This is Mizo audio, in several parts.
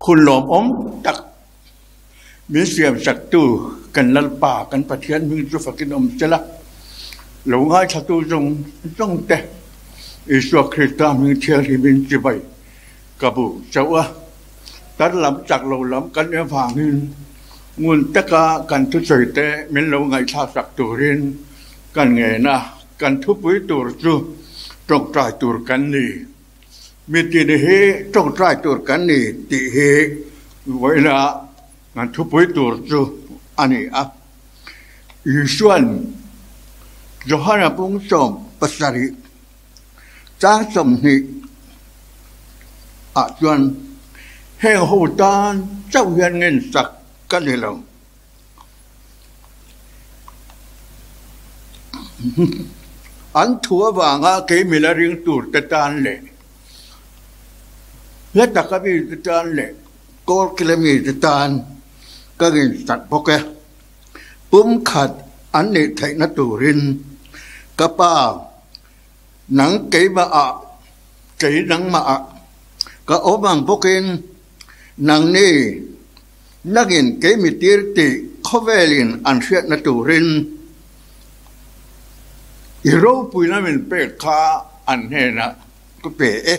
Hun lawmawm tak min siamsaktu kan Lalpa kan Pathian hming chu fakin awm sela, lo ngaithlatu zawng zawng te Isua Krista hming thianghlimin chibai ka bu chauh a, tar lam chak lo lam kan em vangin ngun taka kan thusawi te min lo ngaihthlaksak turin kan ngen a, kan thupui tur chu tawngtai tur kan ni. Mitin hi tawngtai tur kan ni tih hi vawiina kan thupui tur chu a ni a. Isua'n Johana bung 17 chang 20 ah chuan heng ho tan chauh hian ngensak ka ni lo. An thu avanga kei mila ring tur te tan leh hla taka mi te tan leh kawl kila mi te tan ka nginsak bawk e. Pumkhat an nih theihna turin ka pa nang keimah ah kei nangmah ah ka awm ang bawkin nangni Nangin kei mi tir tih khawvelin an hriatna turin i ropuina min pek kha an hnenah ka pe e.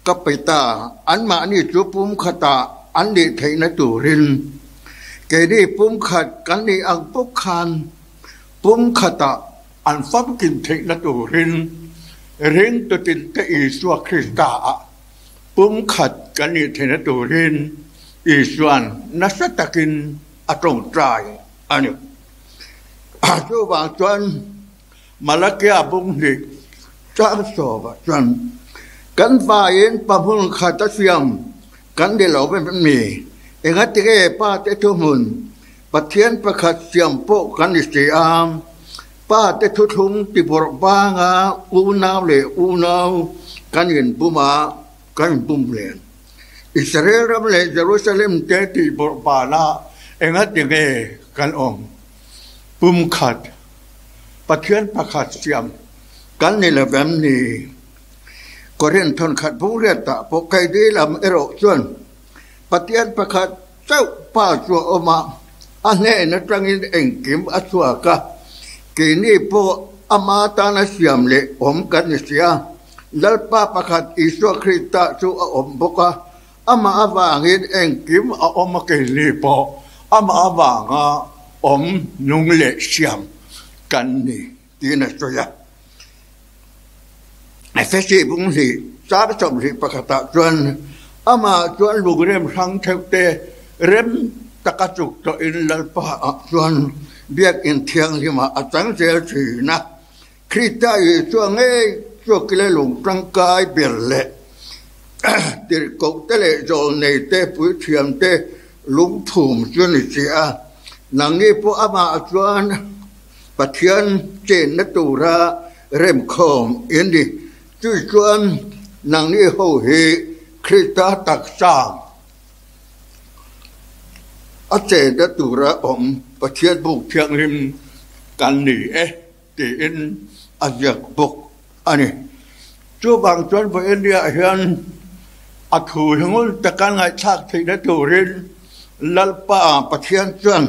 Ka pe ta, anmahni chu pumkhatah an nih theihna turin keini pumkhat kan nih ang bawk khan pumkhatah an famkim theihna turin ringtutinte Isua Krista-ah Pumkhat kan nih theihna turin Isua'n nasa takin a tawngtai a ni. Chuvang chuan Malakia bung hnih chang sawmah chuan kan vaiin pa hmun khat a siam kan ni lo em mi? Engatinge pa te thuhmun Pathian pakhat siam pawh kan ni si a? Pa te thuthlung tibawrh banga unau leh unau kan inbum a, kan inbum len. Israel ram leh Jerusalem te tihbawrh banah engati nge kan awm? Pumkhat, Pathian pakhat siam kan ni lo vem ni? Korinth thawnkhat bungriatah pawh keini lam erawh chuan Pathian pakhat Chauh pa chu a awm a, a hnen atangin engkim a chhuak a, keini pawh ama tana siam leh awm kan ni si a. Lalpa pakhat Isua Krista chu a awm bawk a, amah avangin engkim a awm a, keini pawh amah avanga awm nung leh siam kan ni tiin a sawi a. Efesi bung hnih char 21 ah chuan amah chuan lungrem hrang theuh te rem taka chuk tawhin Lalpa ah chuan biakinn thianghlimah a chang zel thin a. Krista Isua ngei chu kile lung tangkai ber leh tirhkoh te leh zawlnei te puithiam te lungphum chu ni si a. Nangni pawh amah chuan Pathian chenna tura remkhawm in ni. Chui chuan nangni ho hi Krista taksa a chenna tura awm Pathian buk thianghlim kan ni e tiin a ziak bawk a ni. Chuvang chuan vawiin ah hian a thu hi ngun taka ngaihthlak theihna turin Lalpa Pathian chuan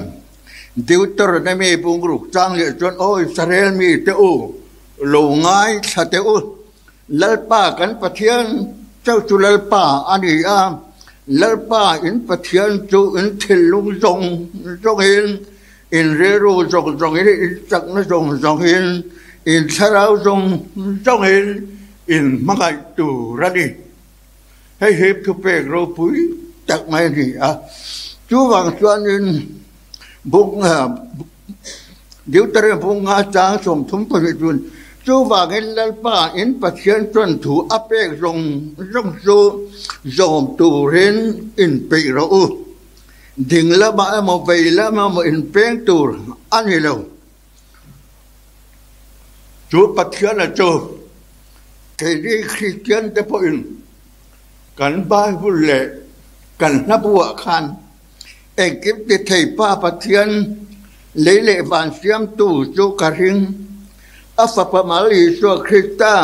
Deuteronomy bungruk chang leh chuan, Aw Israel mite u, lo ngaithla teh u, Lalpa kan Pathian chauh chu Lalpa a ni a, Lalpa in Pathian chu in thinlung zawng zawngin, in rilru zawng zawngin, in chakna zawng zawngin, in thlarau zawng zawngin in hmangaih tur a ni. Hei hi thupek ropui tak mai a ni a, chuvang chuanin bunga Deuteronomy bunga chang 32 chuan chuvangin Lalpa in Pathian chuan thu a pek zawng zawng chu zawm turin inpeih rawh u, ding lamah emaw vei lamah emaw inpeng tur a ni lo. Chu Pathiana chu keini Kristian te pawhin kan Bible leh kan hlabuah khan engkim ti thei Pa Pathian lei leh van siamtu chu ka ring, a Fapa mal Isua Krista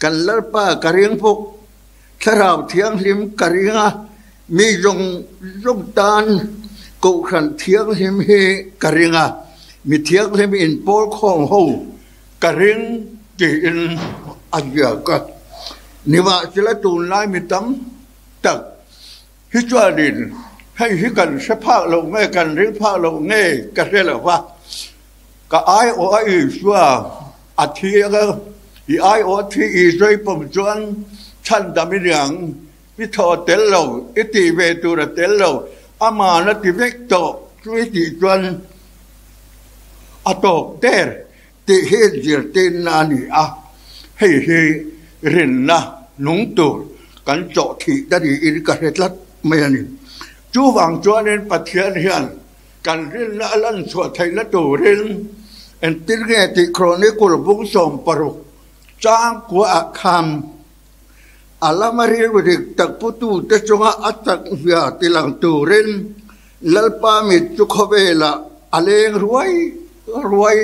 kan Lalpa ka ring bawk, Thlarau Thianghlim ka ring a. Mi zawng zawng tan Kohhran Thianghlim hi ka ring a, mi thianghlim inpawl khawm ho ka ring tiin a ziak a. Nimahsela tunlai mi tam tak hi chuanin hei hi kan hre phak loh nge kan ring phak loh nge ka hre lo va, ka aiawh a Isua a thi anga i aiawh a thi Isua i pawm chuan chhandam i niang I thaw a tel lo, i tih ve tur a tel lo, aman a ti vek tawh chu i tih chuan a tawk der tih hi zirtirna a ni a, hei hi rinna nung tur kan chawh thih ta niin ka hre tlat mai a ni. Chuvang chuanin Pathian hian kan rinna a lan chhuah theihna turin entir nge tih Chronicle bung 16 changkuaah khan A lama rilru dik tak putute chunga a chak hmia ti lang turin Lalpa mit chu khawvelah a leng ruai ruai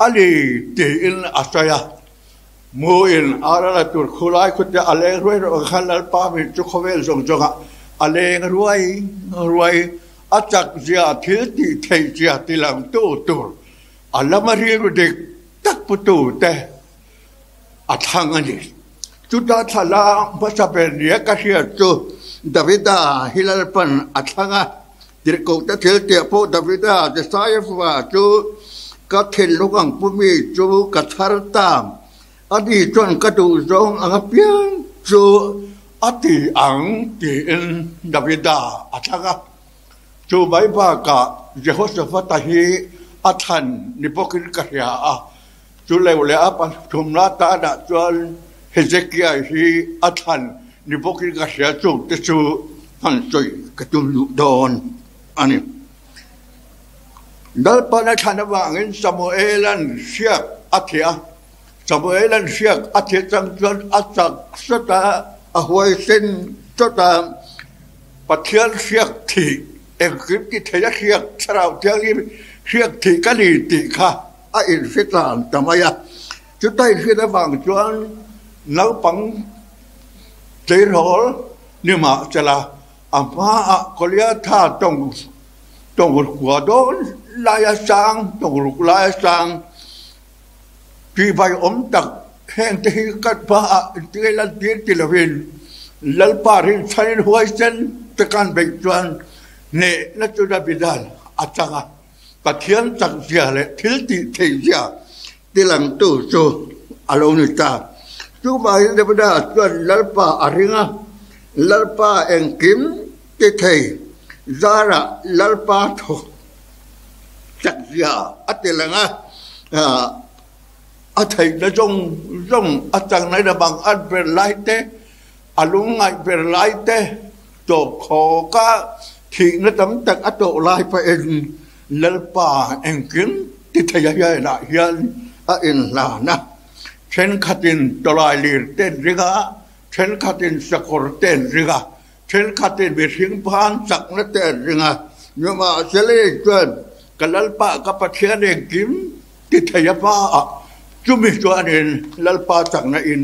a ni tiin a sawi a. Muin ara la tur khulai khute a leng ruai ruai khan Lalpa mit chu khawvel zawng zawngah a leng ruai ruai a chak zia thil tih theih zia ti lang tu tur a lama rilru dik tak putute a thlang a ni. Chuta thlala hmasa ber nia ka hriat chu Davida hi Lalpan a thlang a, tirhkohte thil tiah pawh Davida Jesaia fapa chu ka thinlung ang pu mi chu ka chhar ta, ani chuan ka duhzawng ang apiang chu a ti ang tiin Davida a thlang a. Chu mai bakah Jehoshaphat-a hi a thlan ni bawkin ka hria a. Chu leu leh a pathumna tanah chuan Hezekia hi a thlan ni bawkin ka hria chung te chu hman sawi ka tum luh dawn a ni. Lalpan a thlan avangin Samuela'n hriak a thiah a, Samuela'n hriak a thiah chang chuan a chak sawt a, a huaisen sawt a, Pathian hriak thih engkim ti thei a hriak Thlarau Thianghlim hriak thih ka ni tih kha a inhre tlan ta mai a. Chuta inhriat avang chuan naupang tleirawl ni mah chela a hmaah Goliatha tawng tawngrukua dawn laia sang, tawngruk laia sang tihvai awm tak heng te hi ka hmaah inti lantir ti lovin Lalpa rinchhanin huaisen te kan beih chuan hnehna chu Davida'n a chang a. Pathian chakzia leh thil tih theihzia tilangtu chu a lo ni ta. Chuvangin Davida chuan Lalpa a ring a, Lalpa engkim ti thei zarah Lalpa thawk chakzia a tilang a, a theihna zawng zawng a changnaina bang at ber lai te, a lungngaih ber lai te, tawp khawka thihna tam tak a tawh lai pahin Lalpa engkim ti thei a hianah hian a inhlan a. Thenkhatin tawlai lir te an ring a, thenkhatin sakawr te an ring a, thenkhatin mihring phan chakna te an ring a. Nimahsela chuan ka Lalpa ka Pathian engkim ti thei a hmaah chumi chuanin Lalpa chakna in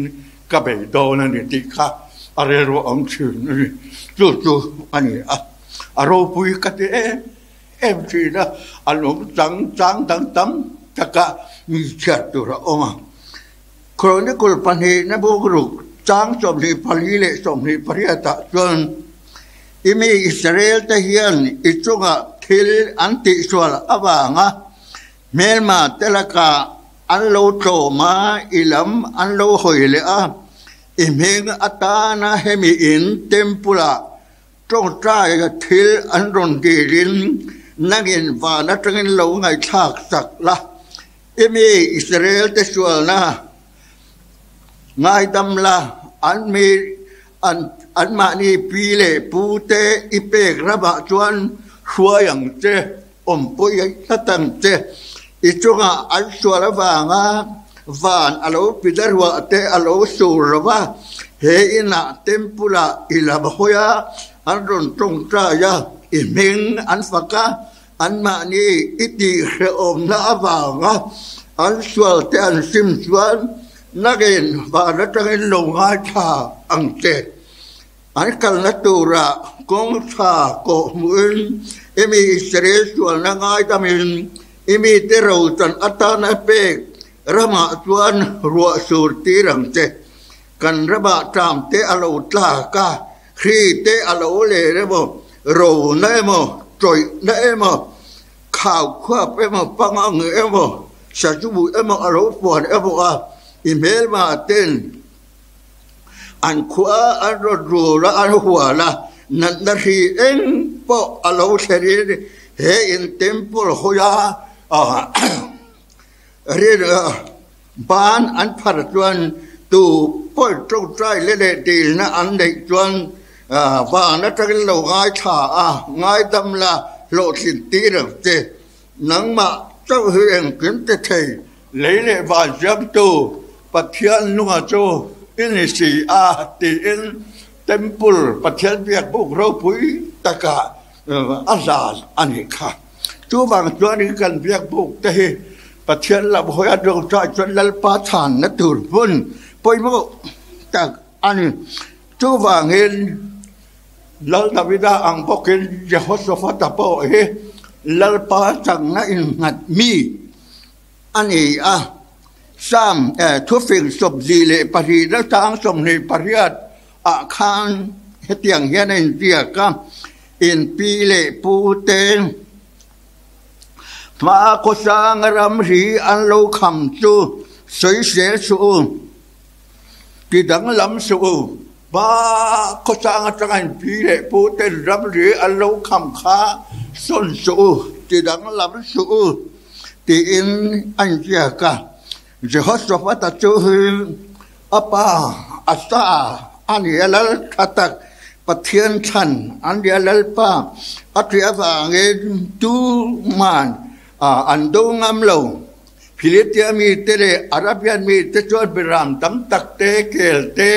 ka bei dawn a ni tih kha a rilru a awm thin a ni. Chu chu a ni a, a ropui ka ti em em thin a, a lawm chang chang dang tam taka mi chhiat tur a awm a. Chronicle pahnihna bukruk chang 24 leh 28 ah chuan i mi Israel te hian i chungah thil an tihsual avanga Hmelma te lakah an lo tlawm a, i lam an lo hawi leh a, i hming atana hemi in temple-ah tawngtaia thil an rawn dilin nangin van atangin lo ngaihthlak sak la. I mi Israel te sualna ngaidam la, an mi anmahni pi leh pu te i pek ramah chuan hruai ang che. Awmpui tlat ang che. I chungah an sual avanga van a lo pida ruah te a lo sur lo va, he inah temple ah i lam hawi a, an rawn tawngtai a, i hming an fak a, anmahni i tihhrehawmna avanga an sual te an sim chuan nangin van atangin lo ngaithla ang che. An kalna turah kawng tha kawhhmuhin i mi Israel sualna ngaidamin i mite rochan atana pek ramah chuan ruah sur tir ang che. Kan ramah ṭam te a lo tlak a, hri te a lo ler emaw, rona emaw, tawihna emaw, khau khuap emaw, pangang emaw, sazu emaw a lo puan emaw a, i hmelma ten an khua an rawn rul a, an hual a, natna hri eng pawh a lo thlenin he in temple hawia Ban an phar chuan tu pawl tawngtai le leh dilna an neih chuan van atangin lo ngaithla a, ngaidam la hlawhtlin tir ang che. Nangmah chauh hi engkim ti thei lei leh van siamtu Pathian nunga chu i ni si a tiin Temple Pathian biakbuk ropui takah a zan a nih kha. Chuvang chuanin kan biakbuk te hi Pathian lam hawi a dawngtai chuan Lalpa chhanna tur hmun pawimawh tak a ni. Chuvangin Lal Davida ang bawkin Jehoshaphat-a pawh hi Lalpa changna innghat mi a ni a. Psalm thufing 22 na chang 28 ah khan hetiang hian a inziak a, In pi leh pu te hma khawsanga ramri an lo kham chu sawisel suh u, ti danglam suh u. Hma khawsang atanga in pi leh pu ten ramri an lo kham kha sawn suh u, ti danglam suh u tiin a inziak a. Jehoshaphat-a chu a pa Asa a ni a, lal tha tak Pathian thlan an ni a, Lalpa a ṭih avangin tuman an do ngam lo. Philistia mite leh Arabian mite chuan biram tam tak te, kel te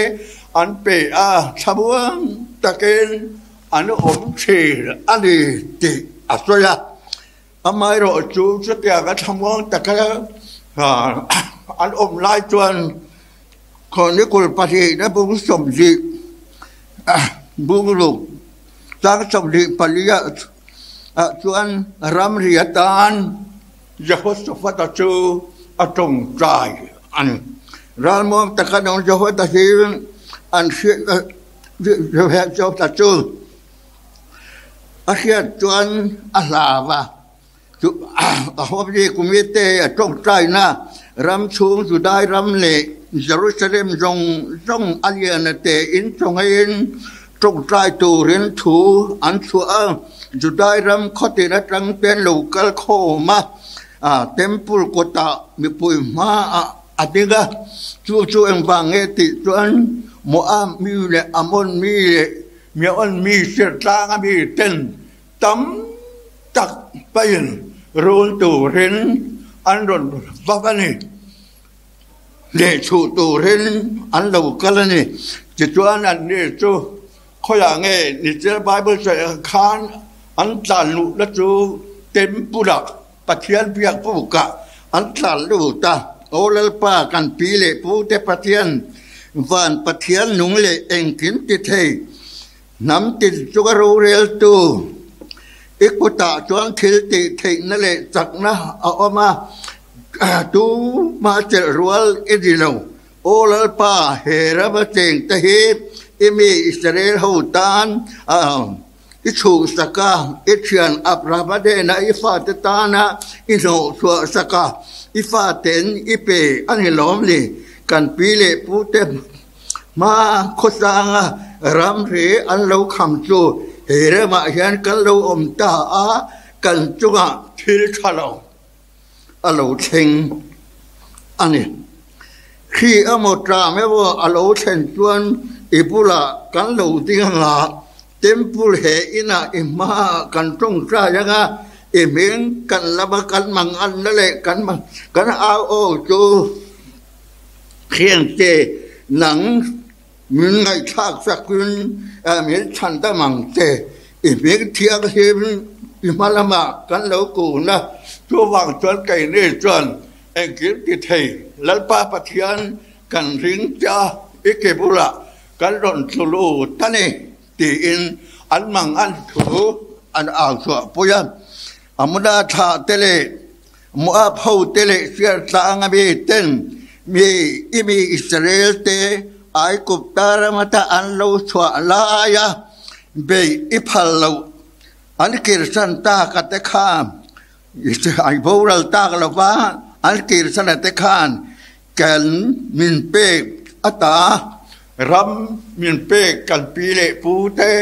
an pe a, thlamuang takin an awm ṭhin a ni tih a sawi a. Amaherawh chu chutianga thlamuang taka an awm lai chuan Chronicle pahnihna bung 20 bung ruk chang 24 ah chuan ramri atan Jehoshaphat-a chu a tawngtai a ni. Ralmuang taka nung Jehoshaphat-a hi an hriat Jehoshaphat-a chu A hriat chuan a hlau a, chu a hawpni kumite a tawngtaina ram chhung Judai ram leh Jerusalem zawng zawng a lian a tein chawngaiin tawngtai turin thu an chhuah a. Judai ram khawtin atang ten lo kal khawm a, temple kawtah mipui hmaah a ding a, chu chu engvang nge tih chuan Moab mi leh Ammon mi leh Miawn mi sirtlang a mi ten tam tak pain rul turin an rawn vak a ni. Lehchhuh turin an lo kal a ni. Tichuan anni chu khawiah nge Nichel Bible sawi ang khan an tlan luhna chu Temple ah Pathian biak bukah an tlan lut a. Aw Lalpa kan pi leh pu te Pathian, van Pathian nung leh engkim ti thei, hnam tin chunga roreltu, i kutah chuan thil tih theihna leh chakna a awm a, tuma chelh rual i ni lo. Aw Lalpa, he rama cheng te hi i mi Israel ho tan I chhuhsak a, i thian Abrahama hnenah i fate tana i hnawhchhuahsak a, i faten i pe a ni lawm ni? Kan pi leh pute hma khawsanga ramri an lo kham chu he ramah hian kan lo awm ta a, kan chungah thil tha lo a lo thleng a ni. Khi emaw tlang emaw a lo thlen chuan i bulah kan lo ding anga Temple he inah i hmaah kan tawngtai anga i hming kan lama kan manganna leh kan kan au aw chu thiante nang min ngaihthlak sakin min chhan dam ang che. I hming thianghlim i hma lamah kan lo kun a, chuvang chuan keini chuan engkim ti thei Lalpa Pathian kan ring che a, i ke bulah. kan rawn tlu lut a ni tiin an mang an thu an au chhuah pui a. Amona thlah te leh Moab ho te leh Seir tlang a mi ten mi i mi Israel te Aigupta ram ata an lo chhuah laia beih i phal loh an kirsan tak a te khan an boral tak lova an kirsan a te khan kan min pek ata ram min pek kan pi leh pu te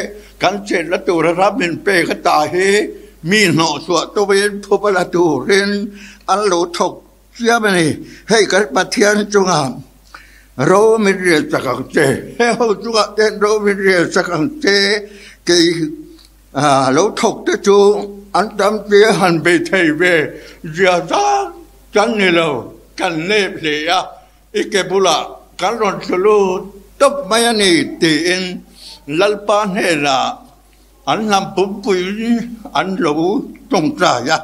kan chenna tura ram min pek ata hi mi hnawhchhuah tumin thupa la turin an lo thawk chiam a ni. Hei kan Pathian chungah ro min rel chak ang che, he ho chungah ten ro min rel chak ang che kei lo thawk te chu an tam tia han bei thei ve zia zang kan ni lo, kan nep hle a, i ke bulah kan rawn thlu lut tawp mai a ni tiin Lalpa hnenah an hnam pumpui an lo tawngtai a.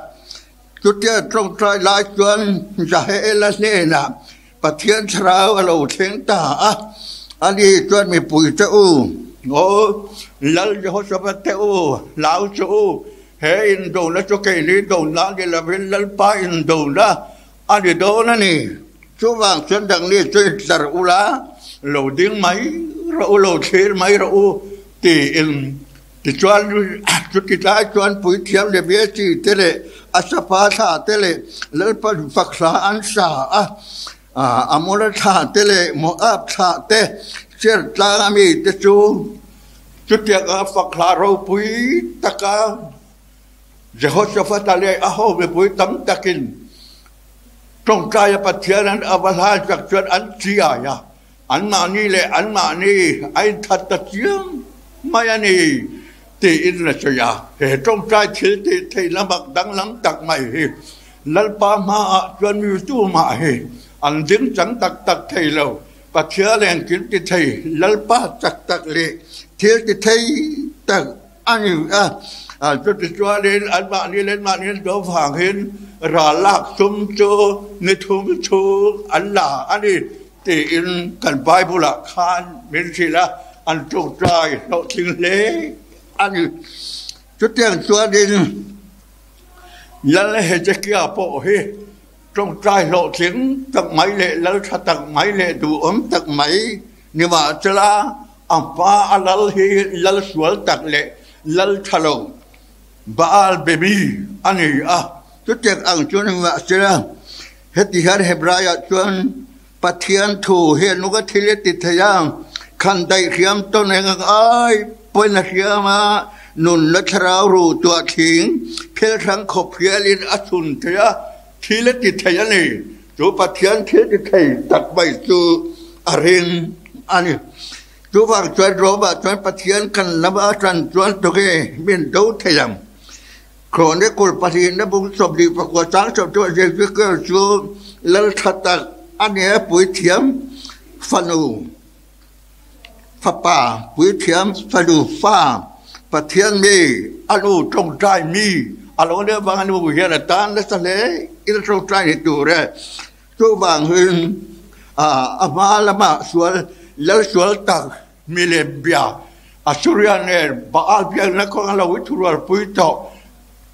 Chutia tawngtai lai chuan Jahela hnenah Pathian thlarau a lo thleng ta a, ani chuan mipui te u, Aw Lal Jehoshaphat te u, hlau chu u, he indona chu keini dona ni lovin Lalpa indona a ni dawn a ni. Chuvang chuan dangni chu intlar ula, lo ding mai rawh u, lo thlir mai rawh u tiin Tichuan, chuti tlai chuan puithiam Leviachi te leh Asapha thla te leh Lalpa fak hla an sa a, Amona thla te leh Moab thla te Seir tlanga mite chu chutianga fak hla ropui taka Jehoshaphat-a leh a ho mipui tam takin tawngtaia Pathian an ava hlan chak chuan an chiai a. Anmahni leh anmahni a inthat ta chiang mai a ni tiin a sawi a. He tawngtai thil tih theihna mak danglam tak mai hi Lalpa hmaah chuan mi tumah hi an ding chang tak tak thei lo. Pathian engkim ti thei Lalpa chak tak leh thil ti thei tak a ni a. Chutichuanin anmahni leh anmahni an do vangin ral lak sum chu ni thum chhung an la a ni. Tiin kan Bible-ah khan min hrilh a, an tawngtai hlawhtling hle a ni. Chutiang chuanin Lal Hezekia pawh hi tawngtai hlawhtling tak mai leh lal tha tak mai leh duhawm tak mai ni mahsela a hma a lal hi lal sual tak leh lal tha lo Baal be mi a ni a. Chutiang ang chu ni mahsela Heti hian Hebraiah chuan Pathian thu hi a nunga thil a ti thei a, khan daih hriam tawn eng ang ai pawhin a hriam a, nunna thlarau ru tuah thing phel hrang khawp hialin a chhun thei a, thil a ti thei a ni. Chu Pathian thil ti thei tak mai chu a ring a ni. Chuvang chuan Rome-ah chuan Pathian kan lama a tan chuan tunge min do thei ang? Chronicle pahnihna bung 29 chang 40 Ezekiel chu lal tha tak a ni a, puithiam fanu fapa, puithiam fanu fa, Pathian mi a nu tawngtai mi a lo nih avanga nu hian a tan nasa hle in a tawngtai ni tur e. Chuvang hin a hma lamah sual lal sual tak Milem bia, Assuria nen Baal biakna kawng a lo i thurualpui tawh.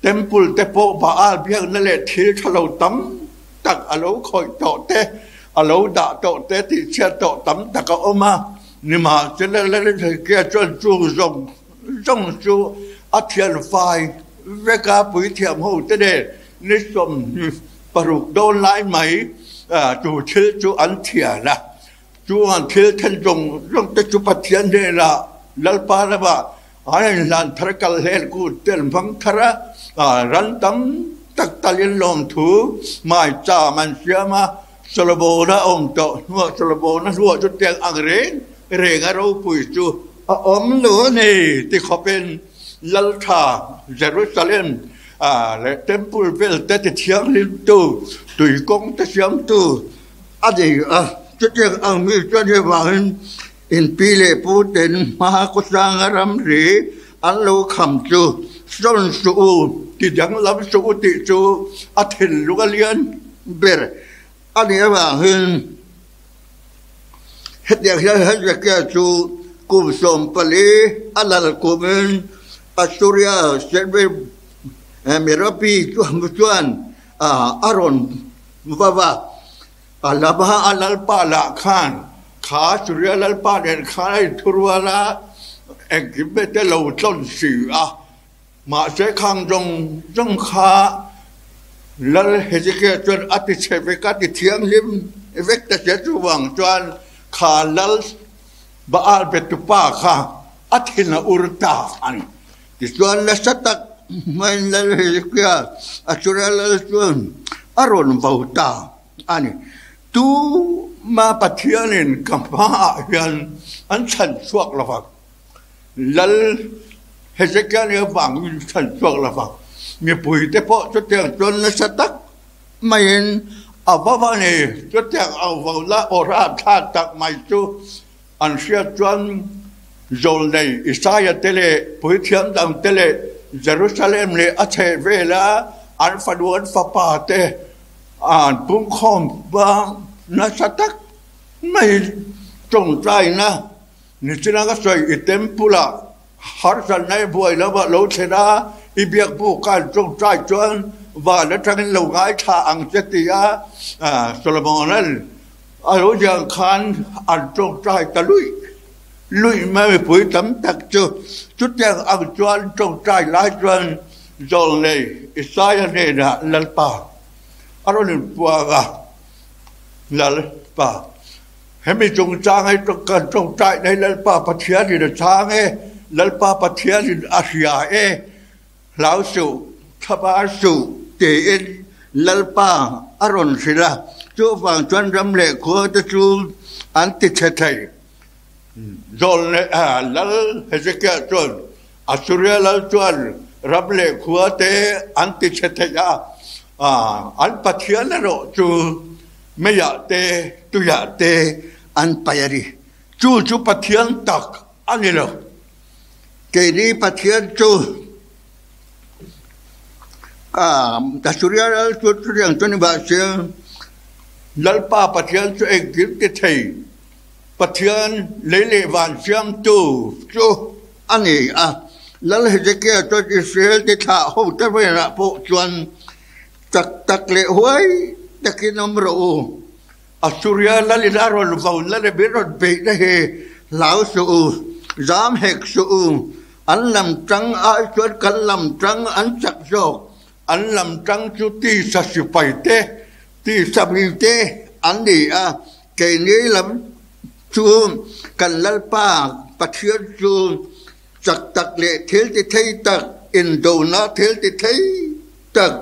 Temple te pawh Baal biakna leh thil tha lo tam tak a lo khawih tawh te, a lo dah tawh te tihchhiat tawh tam tak a awm a. Nimahsela Lalhezekia chuan chung zawng zawng chu a thianfai vek a, puithiam ho te nen ni 26 dawn lai mai chu thil chu an thian a. Chuan thil then zawng zawng te chu Pathian hnenah Lalpa ramah an inhlan thar kal hlen kut te an hmang thar a, ran tam tak talin lawmthu hmaicham an siam a, Solomona a awm tawh hnuah Solomona hnuah chu tiang ang reng reng a ropui chu a awm lo a ni ti khawpin Laltha Jerusalem leh Temple vel te ti thianghlimtu tuikawng te siamtu A nei a, chutiang ang mi chuan hei vangin inpi leh pu ten hma khawsanga ramri an lo kham chu sawn suh u, ti danglam suh u tih chu a thinlung a lian ber a nih avangin hetiang hian Hezekia chu. kum 14 a lal kumin Assuria Merapi chuan a rawn va va. A lama a lalpa lah khan kha Assuria lalpa nen khan a inthurual a, engkim te te lo tlawn si a. Mahse khang zawng zawng kha Lal Hezekiah chuan a ti chhe vek a, ti thianghlim vek ta sia chuvang chuan kha Lal Baal betupa kha a thin a ur ta a ni. Tichuan nasa tak hmain Lal Hezekiah a chura Lal chuan a rawn vo ta a ni. Tuma Pathianin ka hmaah hian an chhan chhuak lo vang. Lal Hezekiah nih avangin chhan chhuak lo vang. Mipuite pawh chutiang chuan nasa tak maiin a va va ni. Chutiang au vo la aw rapthlak tak mai chu an hriat chuan Zawlnei Isaia te leh puithiam dang te leh Jerusalem leh a chheh vela an fanu an fapa te an pungkhawm nasa tak maiin tawngtaina Nichina ka sawi i temple ah harsatna i buai lo ah lo thlen a, i biak buk a an tawngtai chuan van atangin lo ngaithla ang che ti a Solomon-a'n a lo ziah khan an tawngtai ta luih luih mai mipui tam tak chu chutiang ang chuan tawngtai lai chuan Zawlnei Isaia hnenah Lalpa a rawn inpuang a, Lalpa. Hemi chungchang hi kan tawngtai na hi Lalpa Pathianin a chhang e, Lalpa Pathianin a hria e, hlau suh, thlabar suh tiin Lalpa a rawn hrilh a, chuvang chuan ram leh khua te chu an ti chhe thei. Zawl leh Lal Hezekiah chuan Assuria lal chuan ram leh khua te an ti chhe thei a, an Pathian erawh chu Meiah te, tuiah te an paih a ni. Chu chu Pathian tak a ni lo. Keini Pathian chu Assuria lal chu chutiang chu ni mahse, Lalpa Pathian chu engkim ti thei Pathian lei leh van siamtu chu a ni a. Lal Hezekia chuan Israel te thlah hote hnenah pawh chuan Chak tak leh huai takin awm rawh u. Assuria lalin a rawn vo na leh min rawn beih na hi hlau suh u, zam hek suh u. An lam tang ai chuan kan lam tang an chak zawk. An lam tang chu tisa sipai te, tisa mi te an ni a, keini lam chu kan Lalpa Pathian chu chak tak leh thil ti thei tak, indona thil ti thei tak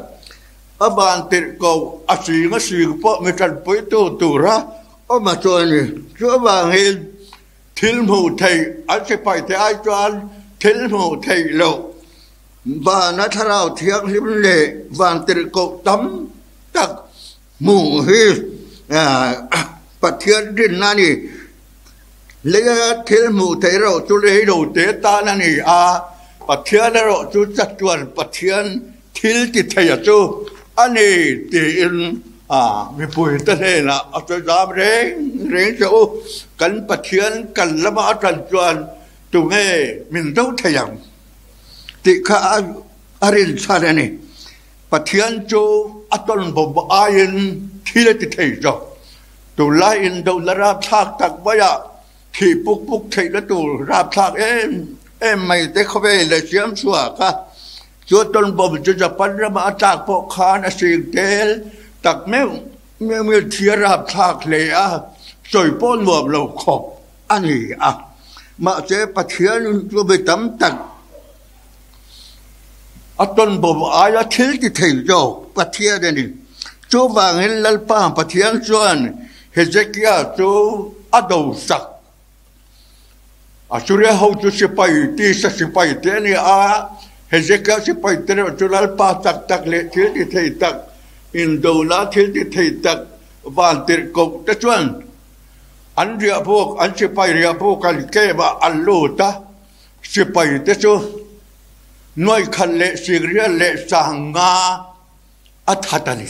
a van tirh ko a sing a sing pawh mi tanpuitu tura awm a chuan ni. Chu avangin thil hmuh theih an sipai te ai chuan thil hmuh theih loh vana thlarau thianghlim leh van tirh koh tam tak hmuh hi Pathian rinna a ni. Leia thil hmuh theih erawh chu lei lo te tan a ni a, Pathian erawh chu chatuan Pathian thil ti theia chu a ni tiin mipuite hnenah a sawi zam reng reng che u. Kan Pathian kan lama a tan chuan tunge min do thei ang tih kha a rinchhan a ni. Pathian chu a tawn bawm aiin thil a ti thei zawk. Tunlai indona rapthlak tak maiah thih puk puk theihna tur rapthlak em em mai te khawvel a siam chhuak a. Chu tawn bawm chu Japan rama a tlak pawh khan a sing tel tak meuh meuh thi a rapthlak hle a, sawi pawh nuam lo khawp a ni a. Mahse Pathian chu mi tam tak A tawn bawm aia thil ti thei zawk Pathian a ni. Chuvangin Lalpa Pathian chuan Hezekia chu a do sak. Assuria ho chu sipai tisa sipai te a ni a, Hezekia sipai te erawh chu Lalpa tak tak leh thil ti thei tak, indona thil ti thei tak vantirhkoh te chuan an riahbuk, an sipai riahbuk an camp ah an lut a. Sipai te chu nuai khat leh sikriat leh sanga a that a ni.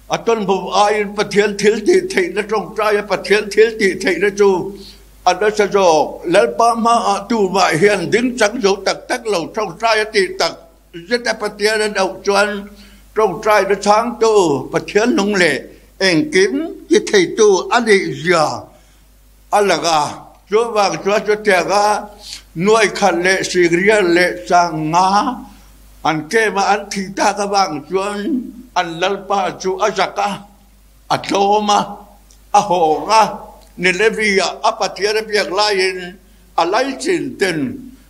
A tawnbawm aiin Pathian thil tih theihna tawngtaia Pathian thil tih theihna chu A nasa zawk, Lalpa hmaah tumah hian ding chang zo tak tak lo tawngtai a tih tak zet a Pathian a doh chuan tawngtaina chhangtu Pathian nung leh engkim ti theitu a nih zia a lang a. Chuvang chuan chutianga nuai khat leh Sigrial leh Sanga an kem a an thih tak avang chuan an Lalpa chu a zak a. A tlawm a, a hawng a, Ninevi-ah a Pathian a biak laiin a laichin ten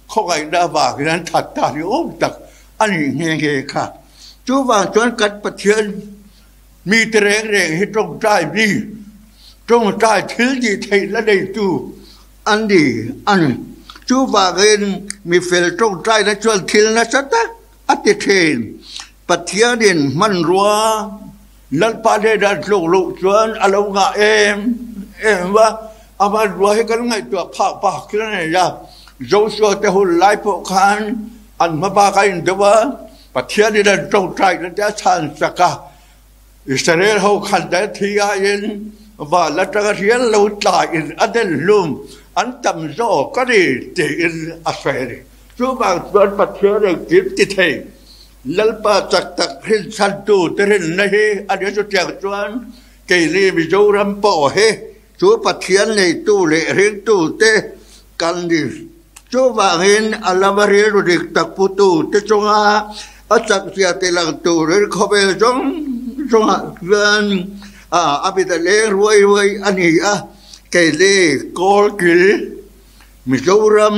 khawngaihna avangin an that ta ni awm tak a nih nghe nghe kha. Chuvang chuan kan Pathian mite reng reng hi tawngtai mi, tawngtai thil tih theihna neitu an ni a ni. Chuvangin mi fel tawngtaina chuan thil nasa tak a ti thin. Pathianin hmanrua Lalpa hnenah an tluk loh chuan a lo ngah em em a, a hmanrua hi kan ngaihtuah phak phak thil a nei a. Joshua te hun lai pawh khan an hma bak a indeuh a, Pathianin an tawngtaina te a chhan chak a, Israel ho khan te thi aiin van atanga rial lo tlaiin a den hlum an tam zawk a ni tiin a sawi a ni. Chuvang chuan Pathian engkim ti thei Lalpa chak tak hrinchhantu te rinna hi a ni chutiang chuan keini Mizoram pawh hi chu Pathian neitu leh ringtu te kan ni. Chuvangin a lama rilru dik tak putu te chunga a chakzia ti lang turin khawvel zawng zawngah chuan a mit a leng ruai ruai a ni a, keini Kawlkil Mizoram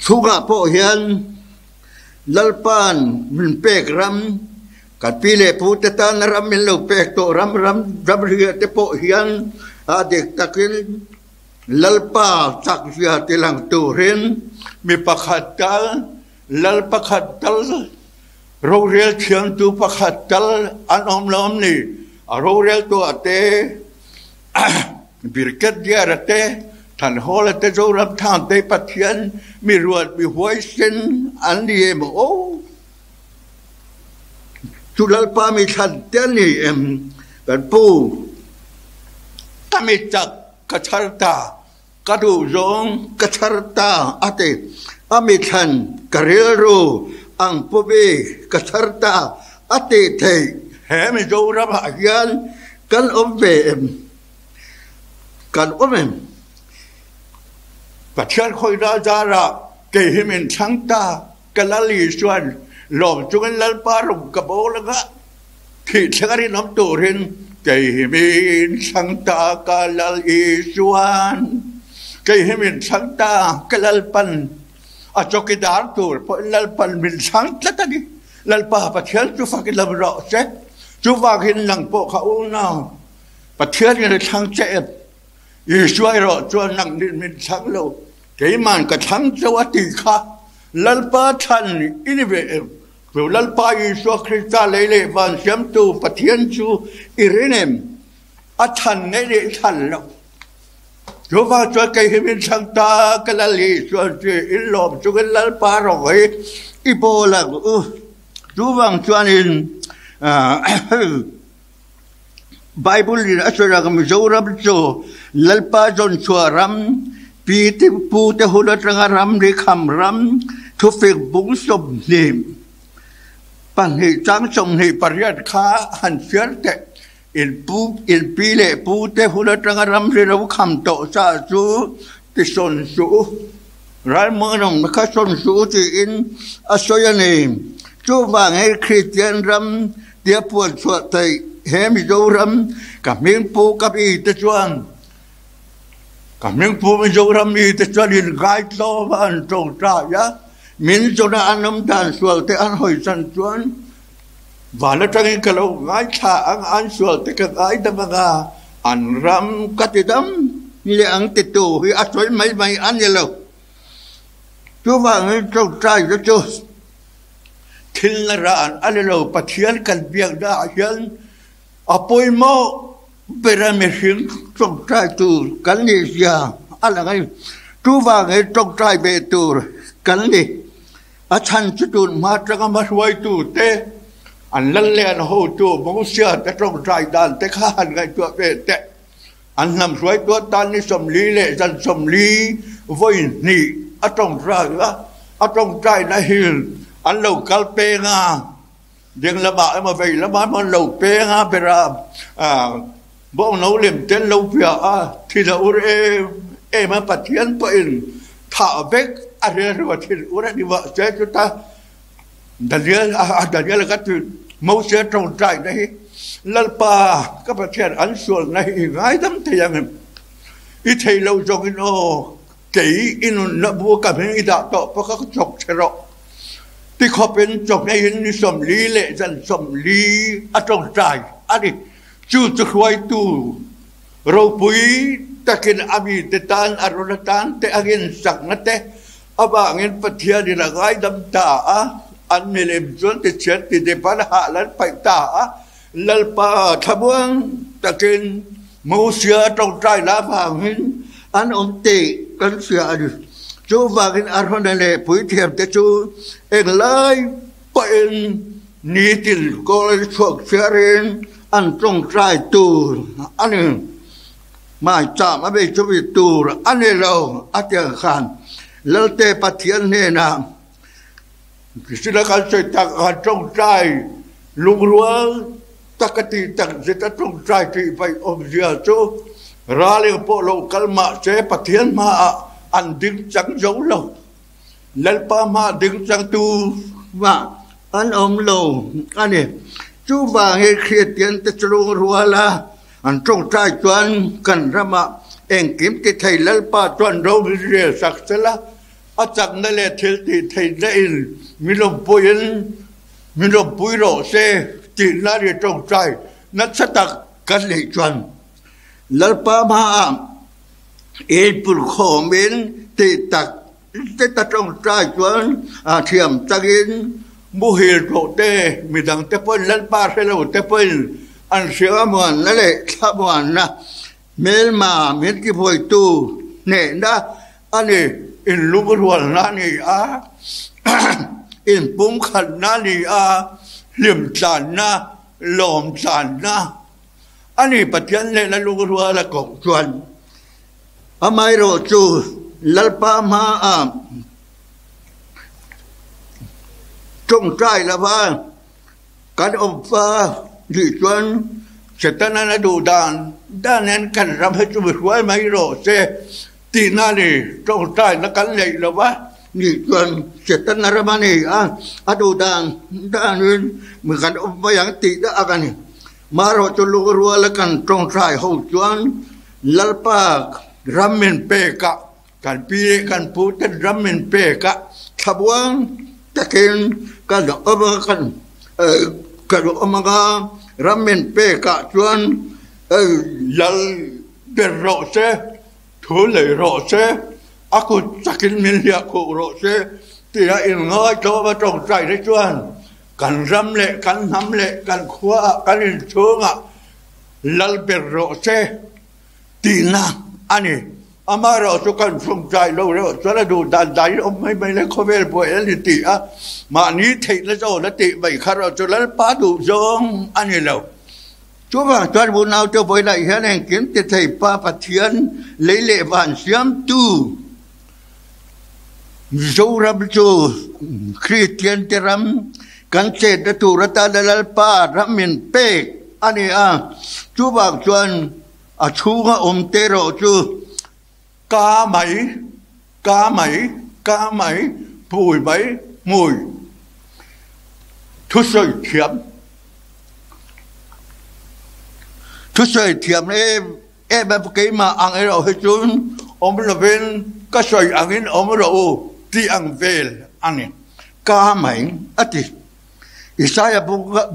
chhungah pawh hian Lalpa'n min pek ram, kan pi leh pu te tana ram min lo pek tawh ram ram ramria te pawh hian a dik takin Lalpa chakzia ti lang turin mi pakhat tal, lal pakhat tal, rorel thiamtu pakhat tal an awm lo awm ni. A roreltuah te, Birketdiara te, Thanhawla te, Zoramthang te Pathian mi ruat mi huaisen an ni em aw? Chu Lalpa mi thlan te an ni em? Kan pu ka mi chak ka chhar ta, ka duh zawng ka chhar ta a ti. A mi thlan ka rilru ang pu mi ka chhar ta a tih theih. He Mizoram ah hian kan awm ve em? Kan awm em? Pathian khawihna zarah kei hi min thlang ta. Ka lal Isuan lawm chungin Lalpa rawng ka bawl anga thih thleng a rinawm turin kei hi min thlang ta ka lal Isuan kei hi min thlang ta ka Lalpan a chawkidar tur pawhin Lalpan min thlang tlat a ni. Lalpa Pathian chu fakin lam rawh se. Chuvangin nang pawh kha unau Pathian in a thlang che em? Isua erawh chuan nang nin min thlang lo. Keiman ka thlang chauh a tih kha Lalpa thlan i ni ve em? Chu Lalpa Isua Krista lei leh van siamtu Pathian chu i rin em? A thlan ngei leh thlan loh. Chuvang chuan kei hi min thlang ta ka Lal Isua chu in lawm chungin Lalpa rawng hi i bawl ang u. Chuvang chuanin Bible in a sawi ang Mizoram chu Lalpa zawn chhuah ram, pi te pu te hun atanga ram ri kham ram, thufik bung 22 chang 28 kha han chhiar teh. In pu in pi leh pu te hun atanga ram ri lo kham tawh sa chu ti sawn suh u. Ralmuanawm kha sawn suh u tiin a sawi a ni. Chuvang hei Kristian ram tia puan chhuah theih he Mizoram ka hming pu ka mi te chuan ka hming pu Mizoram mi te chuan in ngaitlawm a an tawngtai a, min zawna an awm dan sual te an hawi chan chuan van atangin ka lo ngaithla ang an sual te ka ngaidam ang a, an ram ka ti dam leh ang titu hi a sawi mai mai a ni lo. Chuvangin tawngtai te chu thil na ran a ni lo, Pathian kan biakna ah hian a pawimawh ber a mihring tawngtai tur kan nih zia a lang a ni. Chuvangin tawngtai ve tur kan ni. A chhan chu tun hma atanga hmahruaitu te, an lal leh an hotu Mosia te tawngtai dan te kha han ngaihtuah ve teh. An hnam hruaitu atan ni 40 leh zan 40 vawi hnih a tawngtai a, a tawngtaina hi an lo kal peng a, ding lamah emaw vei lamah emaw an lo peng a, bera bawng no lem te an lo piah a, thil a ur em em a, Pathian pawhin thah vek a rilru a thil ur a ni mahse chuta Daniel a Daniel ka ti Moses tawngtaina hi Lalpa ka Pathian an sualna hi i ngaidam thei ang em? I thei lo zawngin aw kei i nunna bu ka hming i dah tawh pawh kha ka chawk che rawh ti khawpin chawhmeiin ni 40 leh zan 40 a tawngtai a ni. Chu chu hruaitu ropui takin a mite tan a rawn atan te angin sakna te Avangin Pathianin a ngaidam ta a, an milem chuan tichhian ti dep an hah lan paih ta a, Lalpa thlamuang takin Mosia tawngtai la avangin an awm tih kan hria a ni. Chuvangin Arona leh puithiamte chu englai pawhin nitin kawl chhuak chhiarin an tawngtai tur a ni. Hmaicham a bei chumi tur a ni lo a ti ang khan Lalte Pathian hnenah Kristina kan sawi tak khan tawngtai lungrual tak a tih tak zet a tawngtai tih vaih awmzia chu ral eng pawh lo kal mahse Pathian hmaah an ding chang zo lo. Lalpa hmaah ding changtu mah an awm lo a ni. Chuvangin Kristiante chu lungruala An tawngtai chuan kan ramah engkim ti thei Lalpa chuan ro min rel sak sela, a chakna leh thil tih theihna in min lawmpuiin min lawmpui rawh se tihna ri tawngtai nasa tak kan neih chuan Lalpa hmaah inpulkhawmin tih tak zet a tawngtai chuan a thiam takin muhil tawh te midang te pawhin Lalpa hre lo te pawhin an hria muanna leh thlamuanna hmelma min tibuaitu hnehna a ni, inlungrualna a ni a, inpumkhatna a ni a, hlimtlanna, lawmtlanna a ni Pathian hnehna lungruala koh chuan. Amaherawhchu Lalpa hmaah tawngtai lova kan awm fa nih chuan Setanan a duh dan dan hian kan ram hi chu mi hruai mai rawh se tihna a ni. Tawngtaina kan neih lova nih chuan Setana ram a ni a, a duh dan danin mi kan awm mai ang tih dak a ni. Marawh chu lungruala kan tawngtai ho chuan Lalpa ram min pek a, kan pi leh kan pu ten ram min pek a, thlamuang takin kan awm a, kan kan awm ang a, ram min pek ah chuan lal ber rawh se, thu lei rawh se, a kut takin min hliah khuh rawh se tia inngaihtlawm a tawngtai te chuan kan ram leh kan hnam leh kan khua ah kan inchhungah Lal ber rawh se tihna a ni. Amaherawh chu kan chhungchai lo reuh chuan a duh dan dain awm mai mai le khawvel buai a ni tih a, mahni theihna zawn a tih mai kha erawh chu Lalpa duh zawng a ni lo. Chuvang chuan unaute vawilah hian engkim ti thei Pa Pathian lei leh van siamtu Mizoram chu Kristian te ram kan chetna tur atana Lalpa ram min pek a ni a, chuvang chuan a chhunga awm te erawh chu ka mai, ka mai, ka mai, hmui mai, hmui thusawi thiam, thusawi thiam em. Em em keimah ang erawh hi chuan awm lovin ka sawi angin awm rawh u tih ang vel a ni. Ka mai a ti. Isaia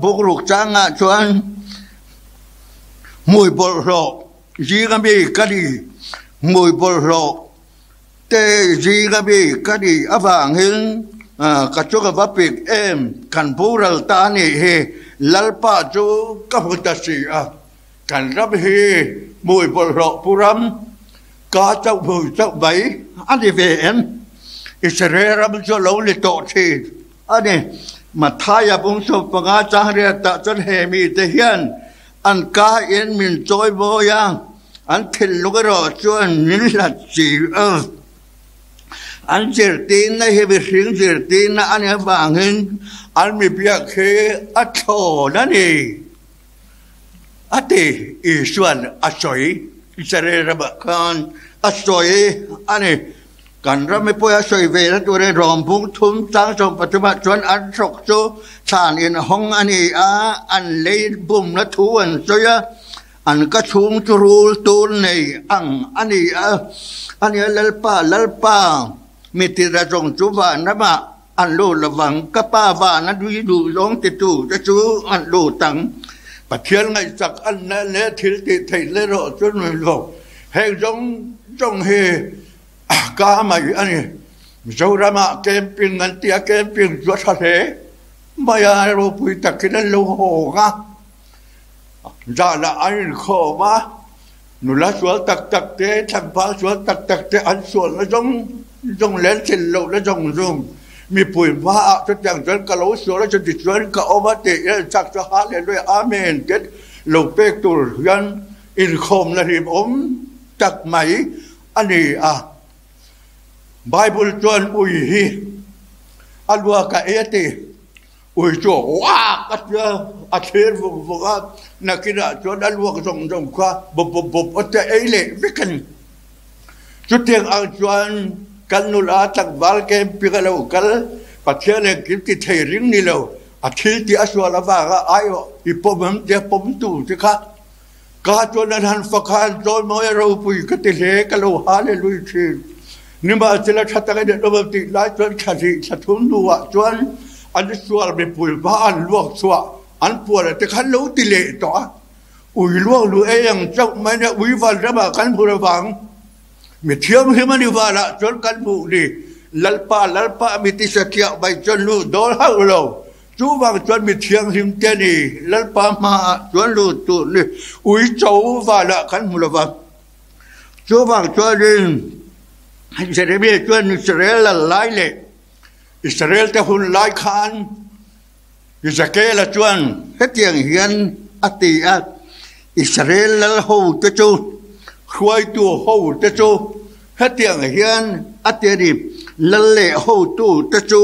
bukruk changah chuan hmui bawlhhlawh zinga mi ka ni, hmui bawlhhlawh te zinga mi ka nih avangin ka chunga va pik em kan boral ta a nih hi Lalpa chu ka hmu ta si a. Kan ram hi hmui bawlhhlawh pu ram, ka chauh hmui chauh mai a ni ve em? Israel ram chu a lo ni tawh thin a ni. Mathaia bung 15 chang riatah chuan he mite hian an ka in min chawi mawi a, An thinlung erawh chuan min hlat si a. An zirtirna hi mihring zirtirna a nih avangin an mi biak hi a thlawn a ni, a ti. Isua'n a sawi, Israel ramah khan a sawi a ni. Kan ram mipui a sawi ve na turin rawng bung thum chang 13 ah chuan an hrawk chu thlan inhawng a ni a, an lei bumna thu an sawi a. An ka chhung chu rul tur nei ang a ni a, a nia Lalpa, Lalpa, mi tira zawng chu van ramah an lut lovang, ka pa van a nui duh zawng titu te chu an lut ang. Pathian ngaihsak an na leh thil tih theih leh erawh chu nui lo. Heng zawng zawng hi ka mai a ni. Mizoramah camping an ti a, camping chu a tha hle mai a, ropui takin an lo hawng a. Zanah an inkhawm a, nula sual tak tak te, tlangval sual tak tak te an sualna zawng zawng leh an thil lohna zawng zawng mipui hmaah chutiang chuan ka lo sual a, chuti chuan ka awm a tiin an chak chu Hallelujah Amen te lo pek tur hian inkhawmna hlimawm tak mai a ni a. Bible chuan ui hi a luak a ei a ti. Ui chu uak a tia, a thlir vuk vuk a, nakinah chuan a luak zawng zawng kha bup bup bup a tia ei leh vek a ni. Chutiang ang chuan kan nula tlangval camping a lo kal, Pathian engkim ti thei ring ni lo, a thil tih a sual avanga aiawh i pawm em tia pawmtu te kha Ka chuan an han fak a, an chawimawi a ropui ka ti hle, ka lo hallelui thin. Nimahsela tha tak in an awm ang tih lai chuan thla hnih thla thum hnuah chuan an sual mipui hma an luak chhuah an puan te khan lo ti leh tawh a. Ui luak lu ei ang chauh mai nia ui van ramah kan hmu lovang. Mi thianghlim a ni vanah chuan kan hmuh ni. Lalpa Lalpa mi ti satliah mai chuan luh dawl hauh lo. Chuvang chuan mi thianghlim te ni Lalpa hmaah chuan lut tur ni ui cho vanah kan hmu lo va. Chuvang chuanin Jeremia chuan Israel lal lai leh Israel te hun lai khan Ezekiela chuan hetiang hian a ti a, Israel lal ho te chu, hruaitu ho te chu Hetiang hian a ti a ni, Lal leh hotu te chu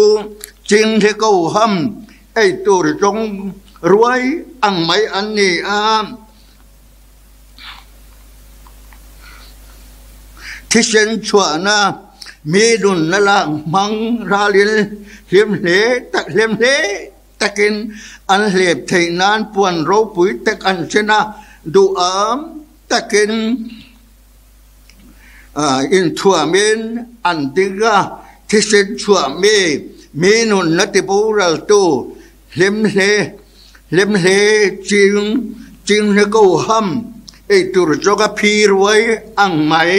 ching hi ko ham ei tur zawng ruai ang mai an ni a. Thisen chhuahna mi nunna lak hmang ralin hlim hle tak hlim hle takin an hlep theih nan puan ropui tak an sin a, duham takin. Inthuamin an ding a, thisen chhuah mi, mi nunna ti boraltu hlim hle hlim hle ching ching hle ko ham eitur zawk a phi ruai ang mai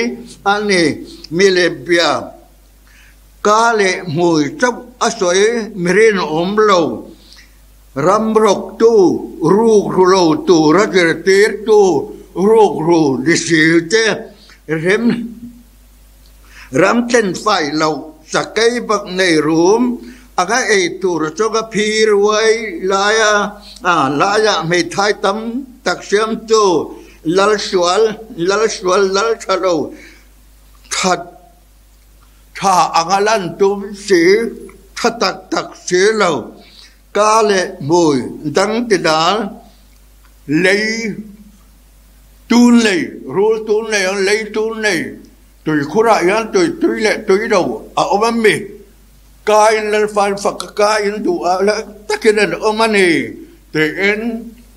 a ni. Mi leh bia ka leh hmui chauh a sawi mi rinawm lo, Ram rawktu, rukru lo tura zirtirtu rukru ni si te rem ram thlen fai loh sakei bak nei rum anga ei tur chunga phi ruai laia laiah hmeithai tam tak siamtu Lalsual Lalsual Laltha lo that Tha anga lan tum si, tha tak tak si lo, ka leh hmui dang ti dal, lei tun nei, rul tun nei ang lei tun nei, tuikhurah hian tui tui leh tui lo a awm a mi, ka in Lalfan fak a ka in duh ah lah takin an awm a ni tiin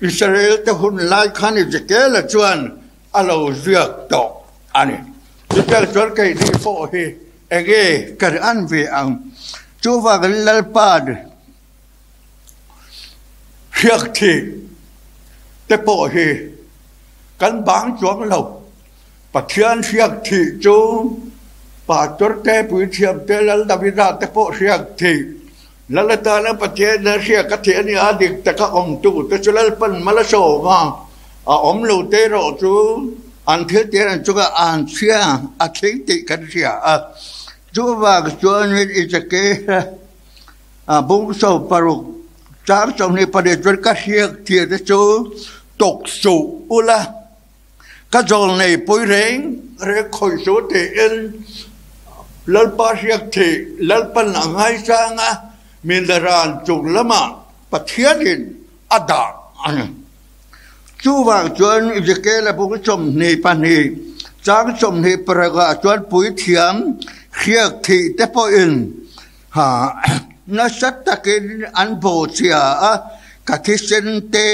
Israel te hun lai khan Ezekiel-a chuan a lo ziak tawh a ni. Chutiang chuan keini pawh hi enge kan an ve ang? Chuvangin Lalpa'n hriak thih te pawh hi kan bang chuang lo. Pathian hriak thih chu Pastor te, Puithiam te, Lal Davida te pawh hriak thih. Lal atana Pathian a hriak a thih a ni a, dik taka awmtu te chu Lalpan mal a sawm a, a awm lo te erawh chu an thil tir ang chunga an chhia a thleng tih kan hria a. Chuvang chuanin Isake bungso paruk chang 28 chuan ka hriak thir te chu tawk suh ula. Ka zawlnei pui reng reng khawih chu tiin Lalpa hriak thih Lalpan a ngaisang a, Mindaran chung lamah Pathianin a dah a ni. Chuvang chuan Ezekiela bung 22 chang 26 ah chuan puithiam hriak thih te pawhin nasa takin an bawhchhia a, ka thisen te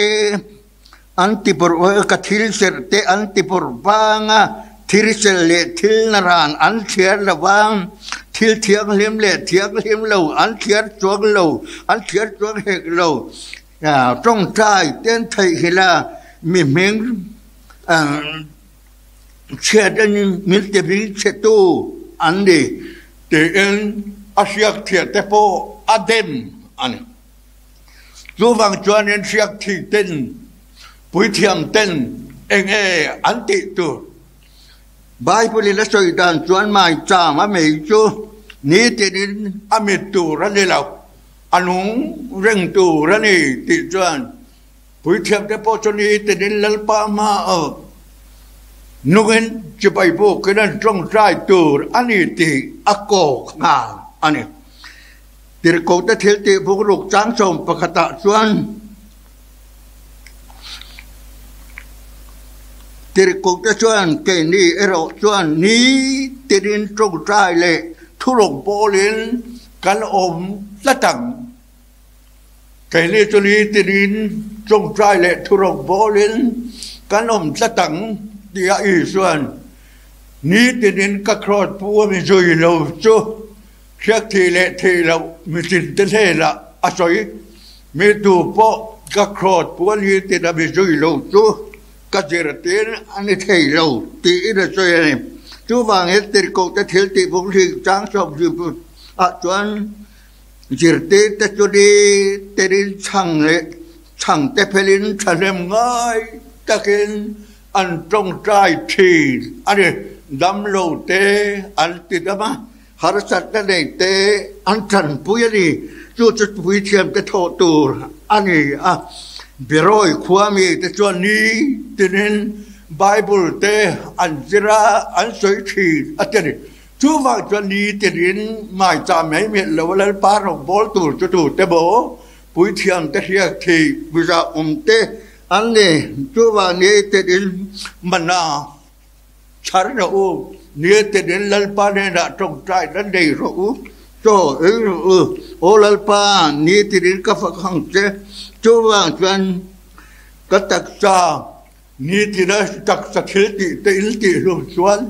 an ti bawrh ka thil serh te an ti bawrh vang a, thil sel leh thil naran an thliar lo va, thil thianghlim leh thianghlim lo an thliar chuang lo, an thliar chuang hek lo. Tawngtai ten theihnghilh a, mi hming chhiat a ni, min ti hming chhetu an ni tiin a hriak thiah te pawh a dem a ni. Chuvang chuanin hriak thih ten, puithiam ten eng nge an tih tur? Bible in a sawi dan chuan maicham a mei chu nitinin a mit tur a ni lo. A nung reng tur a ni tih chuan puithiamte pawh chu ni tinin Lalpa hma ah nungin chibai bukin an tawngtai tur a ni tih a kawk nghal a ni. Tirhkohte thil tih bungruk chang sawm pakhatah chuan Tirhkohte chuan keini erawh chuan ni tinin tawngtai leh thuruk pawlin Kan awm tlat ang. Keini chu ni tinin tawngtai leh thurok bawlin kan awm tlat ang tia Isua'n ni tinin ka kraws pu a mi zui lo chu hriakthih leh thih loh mitin te hnenah a sawi. Mi tu pawh ka kraws pu a ni tin a mi zui lo chu ka zirtir a ni thei lo tiin a sawi a ni. Chuvangin tirhkohte thil tih bawk hling chang sawm ah chuan zirtirte chu ni terin chhang leh chhangte phelin thahnem ngai takin an tawngtai thin a ni. Damlo te an ti dam a, harsatna nei te an tanpui a ni. Chu chu puithiamte thawh tur a ni a. Berawi khua mite chuan ni tinin Bible te an zir a, an sawi thin a ti a ni. Chuvang chuan ni tinin maichah mai miah lo a Lalpa rawngbâwl tur chu tute maw puithiam te hriak thih visa awm te an ni. Chuvang ni tinin mana chhar rawh u, ni tinin Lalpa hnenah tawngtai na nei rawh u, chaw ei rawh u. Aw Lalpa, ni tinin ka fak ang che. Chuvang chuan ka taksa Nitina taksa thil tih te in tih hlum chuan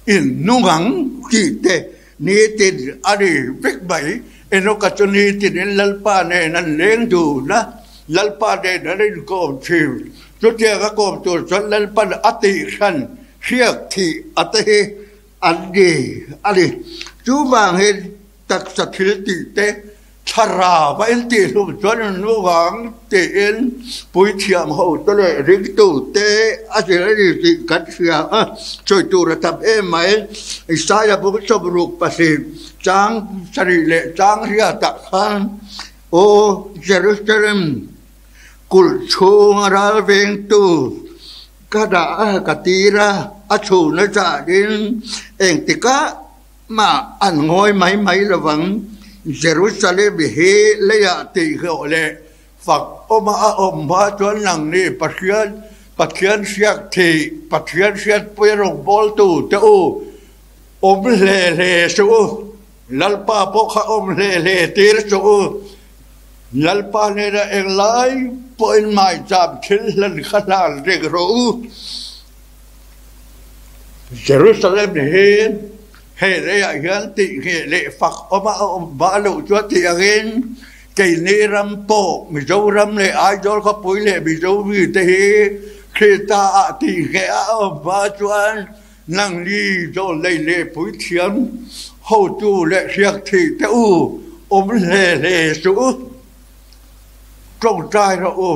in nung ang tih te nitin a ri vek mai. Enoka chu nitinin Lalpa nen an leng dun a, Lalpa nen an inkawm thin. Chutiang a kawm tur chuan Lalpan a tih hran hriak thih a te hi an ni a ni. Chuvangin Taksa thil tih te thlarau a intih hlum chuan in nuvang tiin puithiam ho te leh ringtu te a zir a ni tih kan hria a, sawi tur a tam em mai. Isaia bung 62 chang sarih leh chang riatah khan, Aw Jerusalem, kulh chhunga ral vengtu ka dah a, ka tir a, a chhuna zahin engtikah Mah an ngawi mai mai lovang. Jerusalem hi leiah tihhlawh leh fak awma a awm hma chuan nangni Pathian, Pathian hriak thih, Pathian hriatpui rawngbawltu te u, awm hle hle suh u. Lalpa pawh kha awm hle hle tir suh u. Lalpa hnenah englai pawhin maicham thil hlan kha hlan reng rawh u. Jerusalem hi hei leiah hian tih ngheh leh fak awm a awm bah loh chuan tih angin keini ram pawh Mizoram leh Aizawl khawpui leh Mizo mite hi Krista ah tih ngheh a awm hma chuan nangni zawlnei leh puithiam hotu leh hriakthih te u awm hle hle suh u, tawngtai rawh u.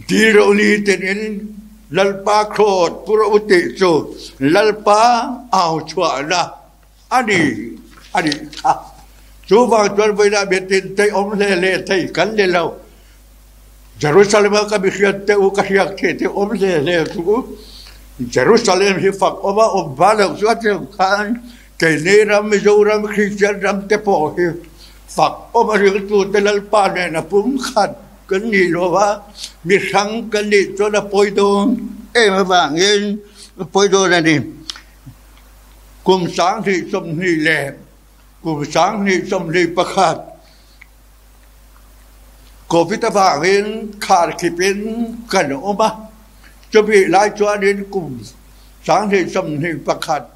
Dil ro ni tinin Lalpa khlawt pu ro tih chu Lalpa au chhuahna a ni a nih kha. Chuvang chuan vawiinah mitin thei awm hle hle thei kan ni lo. Jerusalem-a ka mihriat te u, ka hriak thei te awm hle hle chu u. Jerusalem hi fak awm a awm hma loh chuan tiang khan keini ram Mizoram Kristian ram te pawh hi fak awm a ringtute Lalpa nena pumkhat kan nih lo a, mi hrang kan nih chuan a pawi dawn em avangin a pawi dawn a ni. Kum 2020 leh kum 2021 Covid avangin kharkhipin kan awm a, chumi lai chuanin kum 2021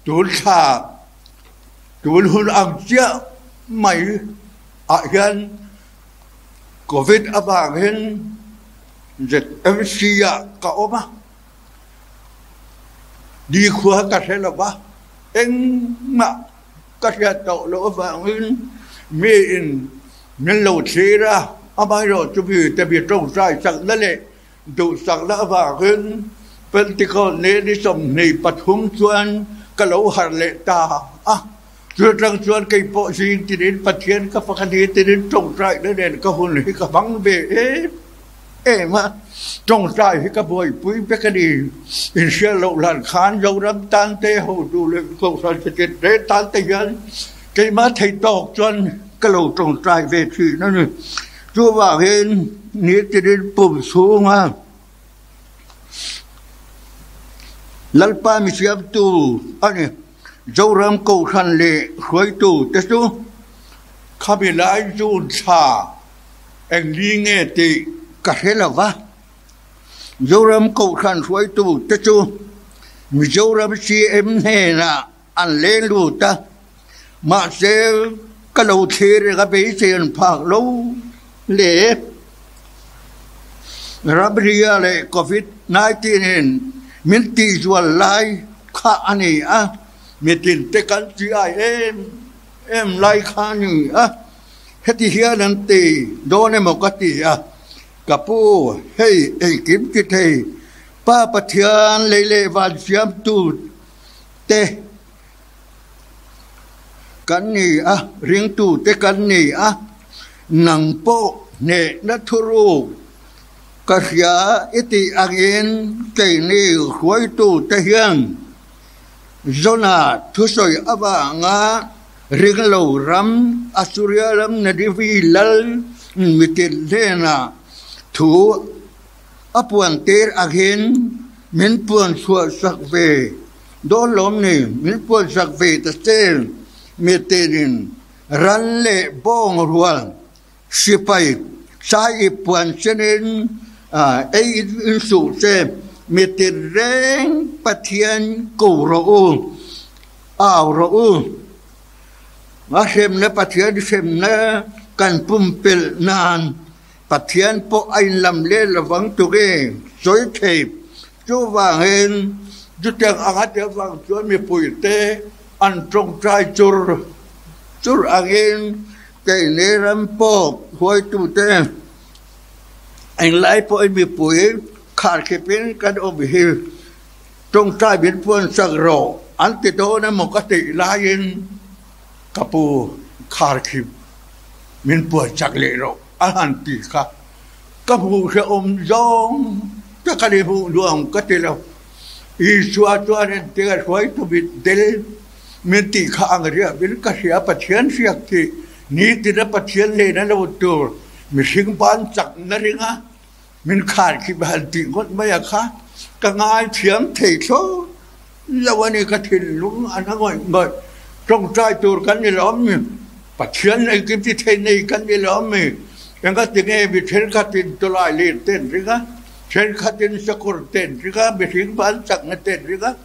tun thla tun hun ang chiah mai ah hian Covid avangin ZMC ah ka awm a. Nikhua ka hre lo va, engmah ka hriat tawh loh avangin miin min lo thlir a, amaherawh chu mite mi tawngtai chakna leh duhsakna avangin Pentecost ni ni 23 chuan ka lo harh leh ta a. Chu atang chuan kei pawh zing tinin Pathian ka fak a ni tinin tawngtaina nen ka hun hi ka hmang ve em. Em a, tawngtai hi ka buaipui vek a ni. Inhriat loh hlan khan Zoram tan te, hotu leh Kohhran Secretary te tan te hian keimah thei tawk chuan ka lo tawngtai ve thin a ni. Chuvangin nitin pum chhunga Lalpa misiamtu a ni. Zoram Kohhran leh hruaitu te chu khami lai June thla Eng li nge tih ka hre lo va, Zoram Kohhran hruaitu te chu Mizoram CM hnenah an leng lut a, mahse ka lo thlir reng a beisei an phak lo hle. Ramria leh Covid 19 in min tihzual lai kha a ni a, mitin te kan chi ai em em lai kha a ni a. Heti hian an ti dawn emaw ka ti a, Ka pu, hei engkim ti thei, Pa Pathian lei leh van siamtu te kan ni a, ringtu te kan ni a, nang pawh hnehna thuruk ka hria i tih angin keini hruaitu te hian Jona thusawi avanga Ringlo ram, Assuria ram Nadivi lal mitin hnenah thu a puan tir angin min puan chhuah sak ve dawn lawm ni? Min puan sak ve ta che, mitinin ran leh bawng rual sipai sai i puan chenin ei in suh che, mitin reng Pathian ko rawh u. Au rawh u, a hremna Pathian hremna kan pumpelh nan Pathian pawh a inlam leh lovang tuk e, sawi thei. Chuvangin chutiang anga te avang chuan mipuite an tawngtai chur chur angin keini ram pawh huaitute englai pawhin mipui kharkhipin kan awm hi. Tawngtai min puan sak rawh an ti dawn emaw ka tih laiin ka pu kharkhip min puan sak leh rawh a han ti kha ka hmuh hrehawm zawng te ka ni hmuh nuam ka ti lo. Isua chuan engtik a hruaitu mit del min tih kha ang riah min ka hria Pathian hriak tih nitina Pathian lehna lo tur mihring ban chakna ringa Min khar khi han tih ngawt mai a kha ka ngai thiam thei thlawt lo a ni, ka thinlung a na ngawih ngawih. Tawngtai tur kan ni lo mi, Pathian engkim ti thei nei kan ni lo mi, engati nge mi thenkhatin tawlai lir ten ring a, thenkhatin sakawr ten ring a, mihring ban chakna ten ring a,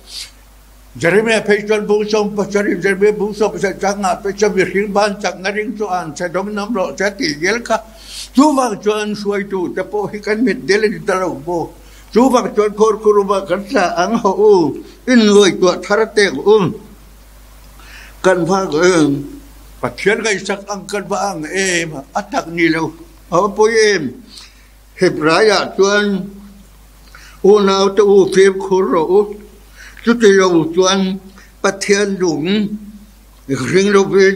Jeremiah phei chuan bung 70 Jeremiah bung 17 changah phei chuan mihring ban chakna ring chu an che dawng nam rawh che a tih zel kha. Chuvang chuan hruaitu te pawh hi kan mit del a ni ta lo maw? Chuvang chuan Khawrkhuruma kan tla ang hawh u, in ngaihtuah thar tek u. Kan vak em? Pathian ngaihsak ang kan va ang em? A tak ni lo. A va pawi em? Hebraiah chuan Unaute u fimkhur rawh u, chuti lo chuan Pathian lung hring lovin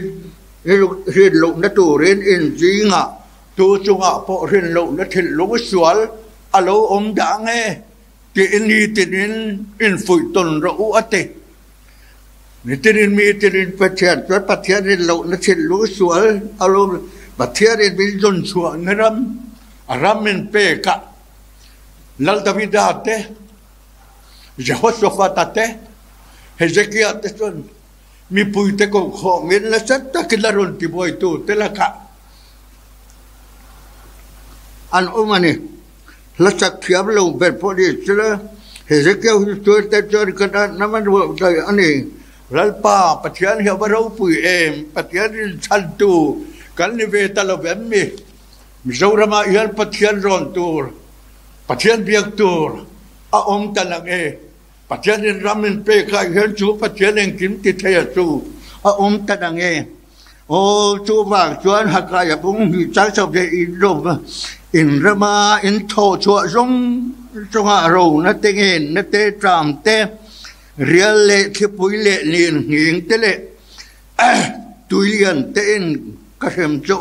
rin lohna turin inzingah tu chungah pawh rin lohna thinlung sual a lo awm dah nge? Tiin nitinin infuih tawn rawh u a ti. Nitinin mi tinin Pathian chuan Pathian in lohna thinlung sual a lawm Pathian in min zawn chhuahna ram a ram in pek a Lal Davida te Jehoshaphat-a te Hezekiah te chuan mipuite kokhawngin nasa takin a rawn tibuaitu te lakah an awm a ni. Hla sak thiam lo ber pawh ni sela, Hezekiah hi chuan te chuan ka natna man ruah daih a ni. Lalpa, Pathian hi a va ropui em? Pathian rinchhantu kan ni ve ta lo vem mi? Mizoramah hian Pathian rawn tur, Pathian biak tur a awm ta lang e. Pathianin ram in pek lai hian chu Pathian engkim ti thei a chu a awm ta nang e. Aw, chuvang chuan Hakaia bung hi chang chho ve in rawm a, in rama in thaw chhuah zawng zawngah rona te ngenna te tram te, rial leh thlipui leh lian nghing te leh tuilian te in ka hrem chu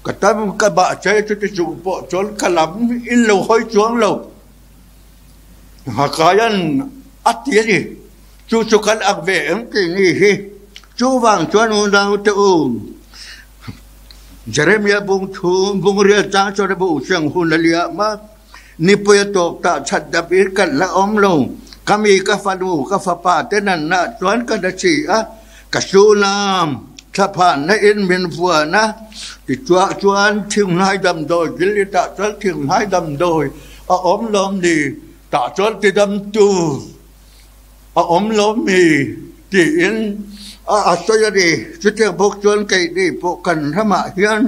ka tam ka bah che chuti chung pawh chuan ka lam in lo hawi chuang lo. Hakaian a ti a ni. Chu chu kan ak ve em tih ni hi. Chuvang chuan unau te u, Jeremia bung thu bung rial chang chuan a bu siang hun a liam a, nipui a tawp tah that dap in kan la awm lo. Ka mi ka fanu ka fapa te nanna chuan ka na si a, ka suna thlaphanna in min vuan a, tichuah chuan thinghnai damdawi Gilead ah chuan thinghnai damdawi a awm lawm ni, tah chuan tidamtu a awm lawm mi tiin a sawi a ni. Chutiang bawk chuan keini pawh kan ramah hian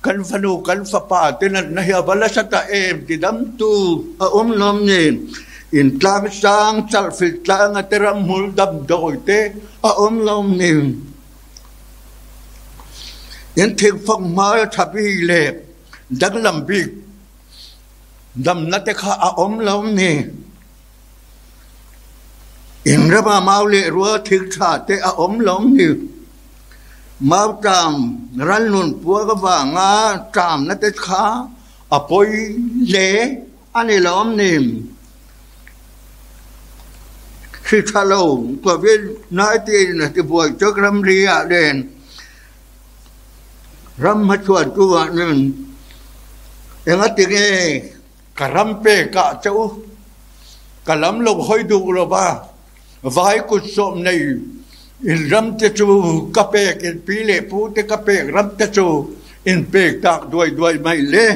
kan fanu kan fapa te natna hi a va nasa ta em tidamtu a awm lawm ni. Intlang sang chalhfil tlanga te ramhmul damdawi te a awm lawm ni. In thingfak hma tha bik leh danglam bik Damna te kha a awm lo ni. In rama mau leh rua thil tha te a awm lo ni. Mau ṭam ralnun puak avanga ṭamna te kha a pawi hle a ni lo ni. Hri tha lo Covid-19 a tibuai chak ramri ah len Ram hmachhuan chu vahnin enga tinge ka ram pek ah che u, ka lam lo hawi duh lo va, vai kut sawm nei in ram te chu ka pek in pi leh pu te ka pek ram te chu in pek tak duai duai mai le.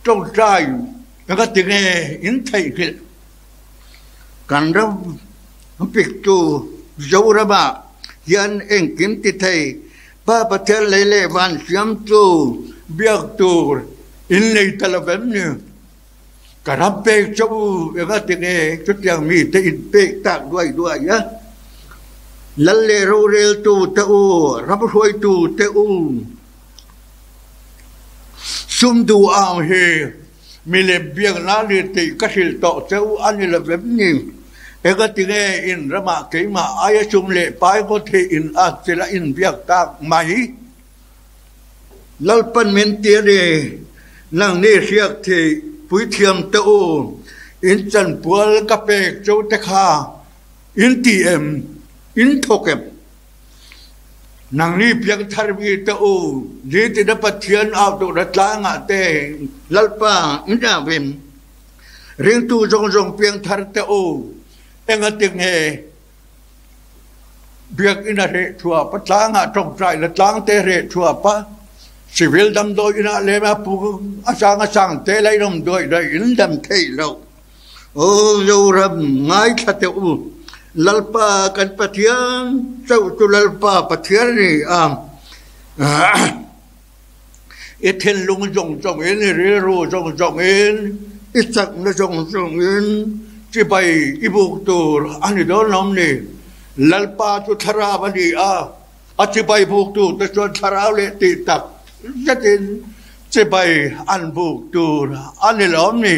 Tawngtai enga tinge in theihnghilh kan ram piktu Zoramah hian engkim ti thei Pa Pathian lei leh van siamtu biak tur in nei ta lo vem ni. Ka ram pek chauh u enga tinge chutiang mite in pek tak duai duai a. Lal leh roreltu te u, ram hruaitu te u, sum duh ang hi Milem biakna lir tih ka hrilh tawh che u a ni lo vem ni? Eng a ti nge in ramah keimah aia sum leh pai ngawt hi in at chilh a in biak tak mai? Lalpan min ti a ni, nangni hriak thih puithiam te u, in chanpual ka pek che u te kha in ti em? In thawk em? Nangni piangthar mi te u, nitina Pathian au duhna tlangah te Lalpa in avin ringtu zawng zawng piangthar te u, engati nge biakinn a reh thuap a, tlangah tawngtai la tlang te reh thuap a, civil damdawi inah lem a pu a sang a sang te la in awm duai duai in dam theih loh. Aw Zoram, ngaithla teh u, Lalpa kan Pathian chauh chu Lalpa Pathian a ni a. I thinlung zawng zawngin, i rilru zawng zawngin, i chakna zawng zawngin chibai i buk tur a ni dawn lo ni. Lalpa chu thlarau a ni a, a chibai buk turte chuan thlarau leh tih tak zetin chibai an buk tur a ni lo ni.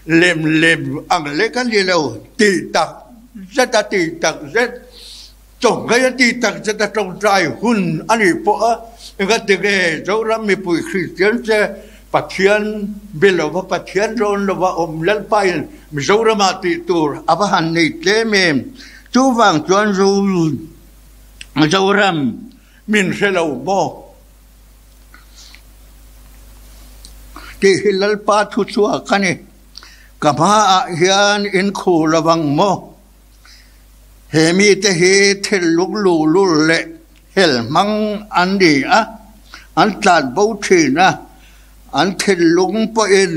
Lem lem ang lek a ni lo, tih tak zet a tih tak zet, chawhmei a tih tak zet a tawngtai hun a nih pawh a, engati nge Zoram mipui Kristian che Pathian be lova Pathian rawn lova awm Lalpain Mizoramah tih tur a va han nei tlem em. Chuvang chuan Zoram min hre lo maw? Tih hi Lalpa thu chhuak a ni. Ka hmaah hian in khu lovang maw? He mite hi thil lunglu lul leh hel hmang an ni a, an tlan bo thin a, an thinlung pawhin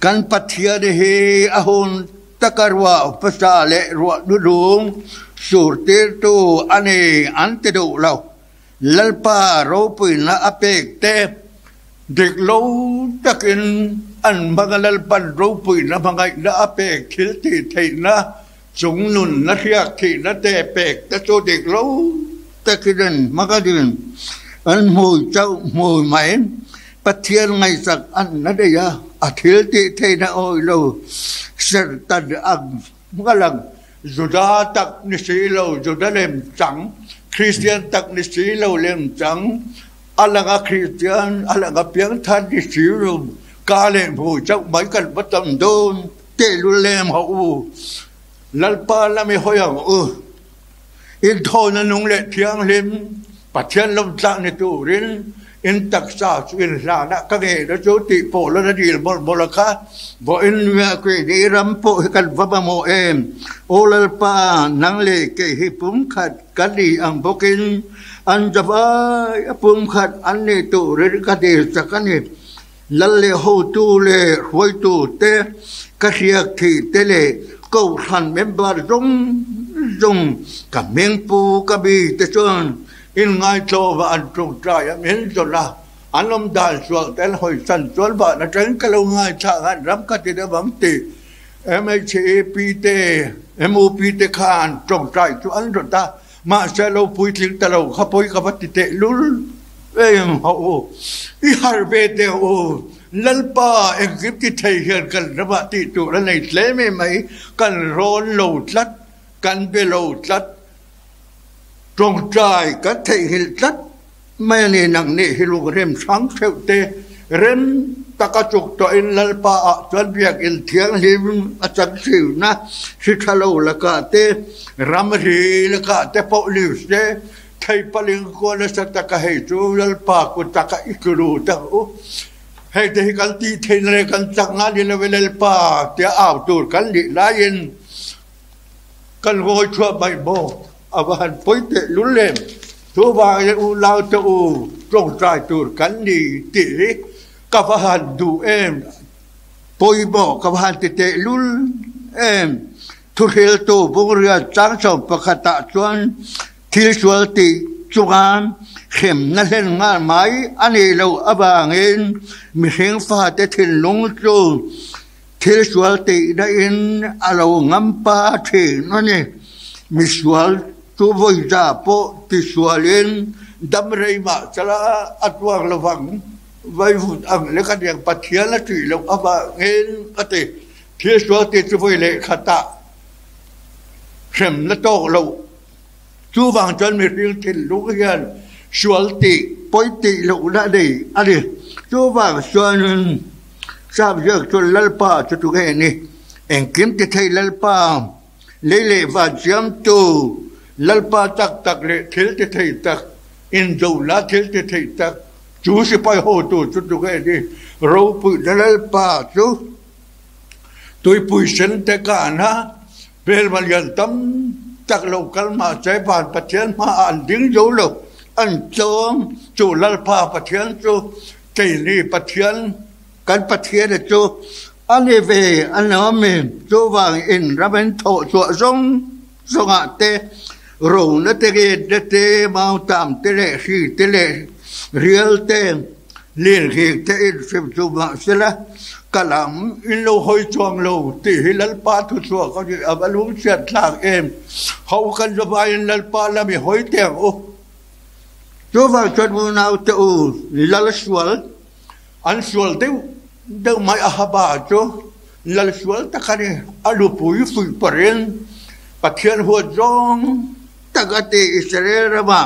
kan Pathian hi a hun taka ruah hmasa leh ruah hnuhnung surtirtu a ni an ti duh lo. Lalpa ropuina a pek te dik lo takin an hmang a, Lalpan ropuina hmangaihna a pek thil tih theihna chung nunna hriak thihna te pek te chu dik lo takin an hmang a ni. An hmui chauh hmui mai Pathian ngaihsak an la nei a, a thil tih theihna awih lo serhtan ang Hma lang Juda tak ni si lo, Juda lem chang, Kristian tak ni si lo lem chang, a langa Kristian, a langa piangthar ni si lo, ka leh hmu chauh mai kan va tam dawn tehlul lem ho u. Lalpa lam i hawi ang u. Inthawhna nung leh thianghlim Pathian lawmtlak ni turin in taksa chu in hlanah ka ngei na chu tih pawh la na dil mawlh mawlh a kha. Vawiin mia keini ram pawh hi kan va mamawh em? Aw Lalpa, nang leh kei hi pumkhat kan ni ang bawkin an zavai a pumkhat an ni turin ka dil chak a ni. Lal leh hotu leh hruaitu te, ka hriak thih te leh kohhran member zawng zawng ka hming pu ka mi te chuan inngaithlawh an tawngtai a min zawrh a, an awm dan sual te an hawi san chuan van atangin ka lo ngaithla ang an ram ka ti deuh ang tih MHAP te MUP te khan tawngtai chu an rawt a. Mahse lo puitling ta lo kha pawi ka va ti teh lul em ho u. I har ve teh u, Lalpa engkim ti thei hian kan ramah tih tur a nei tlem em mai, kan rawn lo tlat, kan be lo tlat, tawngtai kan theihnghilh tlat mai a ni. Nang nih hi lung rem hrang theuh te rem taka chuk tawhin Lalpa ah chuan biakinn thianghlim a chang thin a, hri tha lo lakah te, ramri lakah te pawh ni se, thei paling kual nasa taka hei chu Lalpa kut taka i tlu lut ang u. Hei te hi kan tih theihna leh kan chak nga ni lo e Lalpa tia au tur kan nih laiin kan ngawi chhuah mai maw? A va han pawi teh lul em! Chuvangin unaute u, tawngtai tur kan ni tih hi ka va han duh em! Pawimawh ka va han ti teh lul em! Thuhriltu Bungriat changchawm pakhatah chuan thil sual tih chunga hremna hlen nghal mai a nih loh avangin mihring fate thinlung chu Thil sual tihna in a lo ngam pa thin a ni. Misual chu vawiza pawh tisualin dam rei mah chala a tuar lovang. Vaivut ang lek a niang Pathian a tih loh avangin a ti. Thil sual tih chu vawi leh khatah hremna tawk loh. Chuvang chuan mihring thinlung hian sual tih pawi tih lohna a nei a ni. Chuvang chuanin Sap ziak chuan Lalpa chu tu nge ni? Engkim ti thei Lalpa, lei leh van siamtu Lalpa tak tak leh thil ti thei tak, inzona thil ti thei tak, chu sipai hotu chu tu nge ni? Ropuina Lalpa chu tuipui sen te kana Hmelma lian tam tak lo kal mahse van Pathian hmaah an ding zo lo, an tlawm. Chu Lalpa Pathian chu keini Pathian, kan Pathiana chu a ni ve a nuam i, chuvangin ram in thawh chhuah zawng zawngah te, rona te, ngenna te, mautam te leh hri te leh rial te, Lirhing te in hrim chu mahsela ka lam in lo hawi chuang lo tih hi Lalpa thuchhuak a ni a va lungchhiat thlak em? Ho kan zavaiin Lalpa lam i hawi teh ang u. Chuvang chuan unau te u Lal sual an sual deuh deuh mai a haba chu Lal sual tak a ni a nupui fuih parin Pathian huat zawng tak a ti Israel rama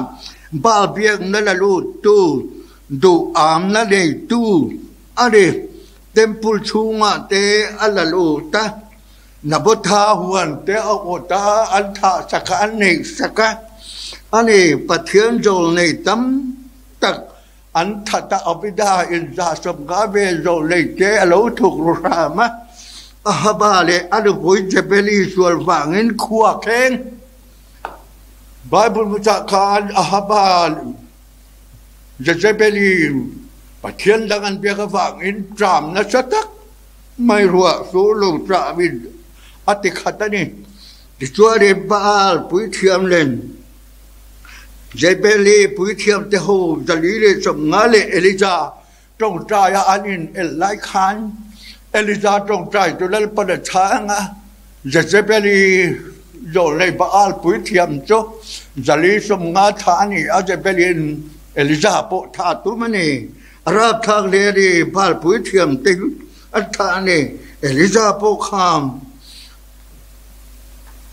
Baal biakna la lut tu Duhamna neitu a ni. Temple chhungah te a la lut a, Nabotha huan te a awt a, an thah sak a, an neih sak a. A ni, Pathian zawl nei tam tak an that a, Abida in 150 vel zawl nei te a lo thuk ru hram a. Ahaba leh a nupui Jebeli sual vangin khua thleng. Bible hmasa khan Ahaba Jezebeli Pathian dang an biak avangin ṭam nasa tak mai ruah su lo ṭamin a ti khat a ni. Tichuanin Baal puithiam len Jezebeli puithiam te ho 450 leh Elija ṭawngṭaia an in el lai khan Elija ṭawngṭai chu Lalpan a chhang a, Jezebeli zawlnei Baal puithiam chu 450 tha a ni a, Jezebeli'n Elija pawh tha tum a ni. A rapthlak hle a ni, Baal puithiam te hi a tha a ni. Elija pawh kha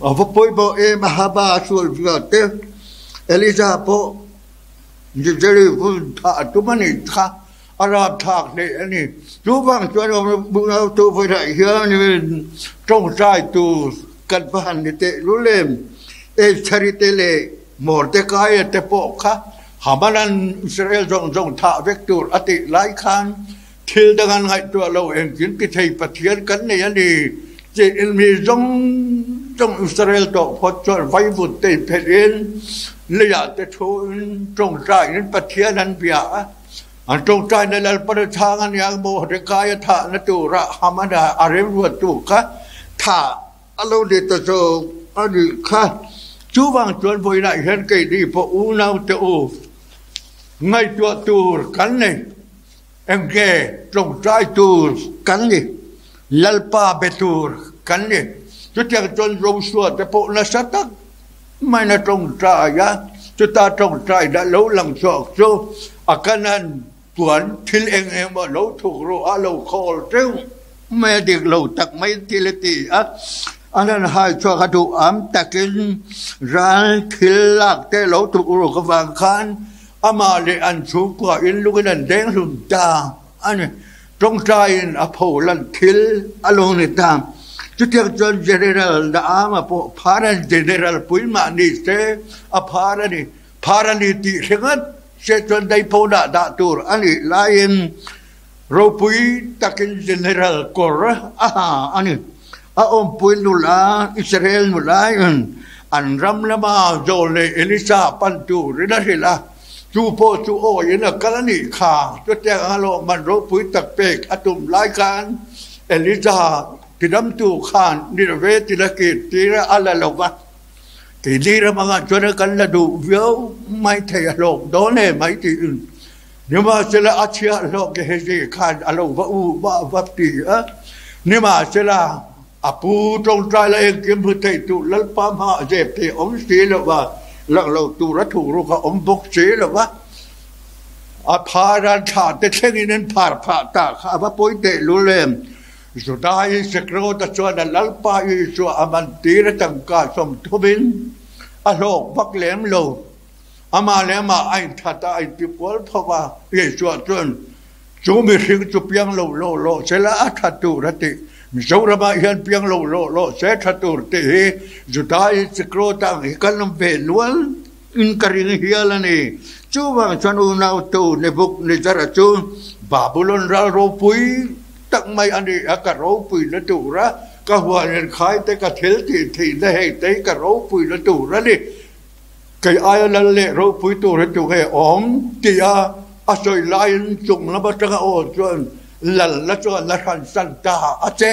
a va pawimawh em, Ahaba a sual zia te, Elija pawh Jezebeli hun tha a tum a ni kha a rapthlak hle a ni. Chuvang chuan unautu vawilah hianin tawngtai tur kan va han ni teh lul em? Estheri te leh Mordekaia te pawh kha Hamanan Israel zawng zawng thah vek tur a tih lai khan thil dang an ngaihtuah lo engkim ti thei Pathian kan nei a ni tiin mi zawng zawng Israel tawh phawt chuan vaivut te inphelhin leiah te thuin tawngtaiin Pathian an bia a. An tawngtaina Lalpan a chhang a nia Mordekaia thahna tura Hamana a remruattu kha thah a lo ni ta zawk a nih kha. Chuvang chuan vawiinah hian keini pawh unaute u ngaihtuah tur kan nei. Engge tawngtai tur kan ni, Lalpa be tur kan ni. Chutiang chuan Joshua te pawh nasa tak maiin a tawngtai a, chuta tawngtai dah lo lang chhuak chu a kanan puan thil eng eng emaw lo thuk ru a, lo khawl teuh mai a, dik lo tak mai thil a ti a. An han hai chhuak a duh am takin ral thil lak te lo thuk ruk avang khan Amah leh an chhungkua in lungin an deng hlum ta a ni. Tawngtaiin a pho lan thil a lo ni ta. Chutiang chuan General Naama pawh Pharan General pui mah ni se a phar a ni. Phar a ni tih hre ngat se chuan daipawnah dah tur a nih laiin ropui takin General kawr a ha a ni. A awmpui nula, Israel nulain an ram lama Joel leh Elisa pan turin a hrilh a, chu pawh chu awiin a kal a nih kha. Chutiang anga lawmman ropui tak pek a tum lai khan Elisa tidamtu khan Nineveh tina kir tir a la lo va. Keini ram angah chuan a kal la duh viau mai thei a hlawk dawn e mai tiin Nimahsela a chhiahhlawh Gehazi khan a lo va u vah vak ti a, nimahsela a pu tawngtai la engkim hmu thei tur Lalpa hmaah zep thei awm si lo va, lang lo tur a thuruk a awm bawk si lo va, a phar an thlah te thlengin an phar phah ta kha a va pawi teh lul em. Judai Sekrota chuan a Lalpa Isua a man tir a tangka 30 in a hlawk vak lem lo. Amah leh amah a inthat a, a intipual tho va. Isua chuan, Chu mihring chu piang lo lawh lawh se la a tha tur a ti. Mizoramah hian piang lo lawh lawh se tha tur tih hi Judai Sikrawt ang hi kan awm ve nual in ka ring hial a ni. Chuvang chuan unautu Nebuchadnezzar-a chu Babulon ral ropui tak mai a ni a, ka ropui na tur a, ka huan inkhai te, ka thil tih thihna hei te hi ka ropui na tur a ni. Kei aia lal leh ropui tur hi tunge awm? tia a sawi laiin chung lam atanga aw chuan lal la chuan la hran san ta a che.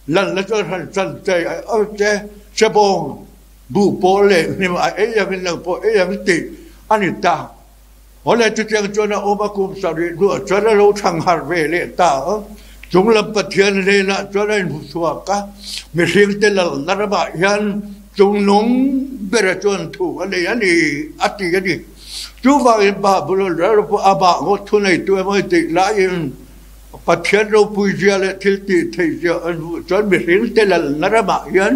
Lal la chuan hran san che a che. Sebawng buh pawl leh hnim a ei angin nang pawh ei ang tih a ni ta. Awle chutiang chuan a awm a kum 70 hnuah chuan a lo thang harh ve leh ta a. Chung lam Pathian hnenah chuan a inhmu chhuak a, mihringte lalna ramah hian chungnung bera chuan thu a nei a ni a ti a ni. Chuvangin Babulon ral pawh amah ngawt thu neitu emaw tih laiin Pathian ropui zia leh thil tih theih zia an hmuh chuan mihringte lalna ramah hian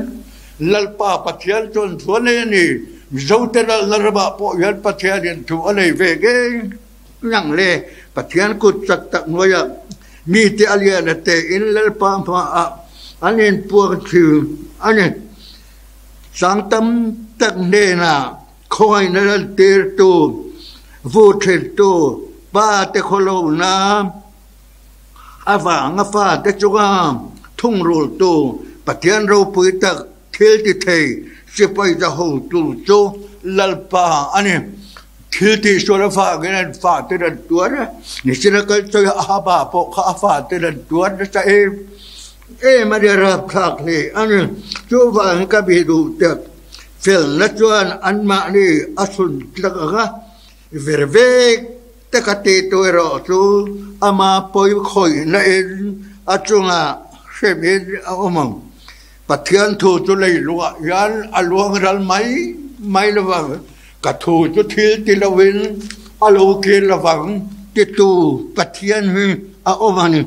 Lalpa Pathian chuan thu a nei a ni. Mizote lalna ramah pawh hian Pathianin thu a nei ve ngei ngang le. Pathian kut chak tak hnuaiah. Mite a lian a tein Lalpa hmaah an inpuang thin a ni. Sang tam tak hnenah khawngaihna lantirtu, vu thintu Pa te khawlohna avanga fate chunga thungrultu Pathian ropui tak thil ti thei sipai za hotu chu Lalpa a ni. Thil tihsual avangin an faten an tuar a, nichina kal chawi Ahaba pawh kha a faten an tuar nasa em em a ni, rapthlak hle a ni. Chuvangin ka bih duh tak felna chuan anmahni a chhun tlak ang a, ver vek taka tihtu erawh chu ama pawi khawihna in a chungah hremin a awm ang. Pathian thu chu leilungah hian a luang ral mai mai lovang, ka thu chu thil ti lovin a lo kir lovang titu Pathian hi a awm a ni.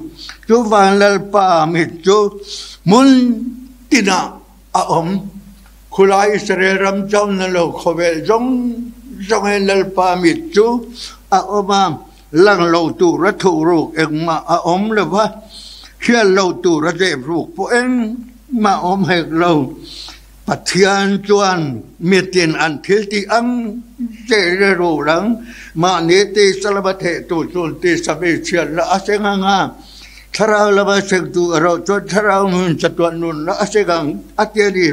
Chuvang Lalpa mit chu hmun tinah a awm. Khulai Israel ram chauh na lo khawvel zawng zawngin Lalpa mit chu a awm a. Lang lo tura thuhruk engmah a awm lo va, hriat lo tura zep ruk pawh engmah a awm hek lo. Pathian chuan mitin an thil tih ang zel a rul ang, mahni tisa lama thehtu chuan tisa mi chhiatna a seng ang a, thlarau lama sengtu erawh chuan thlarau nun chatuan nunna a seng ang a ti a ni.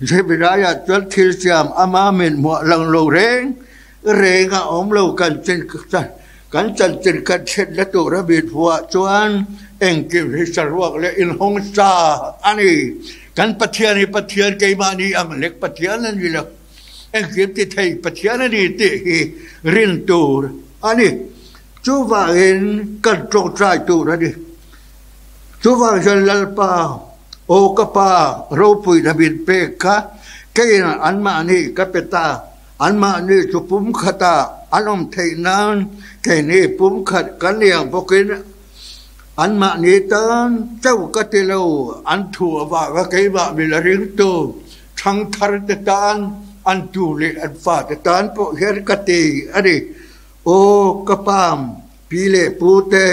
Zebediah chuan thil siam ama min hmuah lang lo reng Reng a awm lo kan kan chanchin kan thlenna tura min hmuah chuan engkim hi saruak leh inhawng sa a ni. Kan Pathian hi Pathian keimahni ang lek Pathian a ni lo, engkim ti thei Pathian a ni tih hi rin tur a ni. Chuvangin kan tawngtai tur a ni. Chuvang chuan Lalpa, Aw ka Pa, ropuina min pek kha keiin anmahni ka pe ta. Anmahni chu pumkhata an awm theih nan keini pumkhat kan liang bawkin anmahni tan chauh ka ti lo, an thu avanga keimah mila ringtu thangthar te tan, an tu leh an fate tan pawh hian ka ti a ni. Aw ka pam pi leh pu te,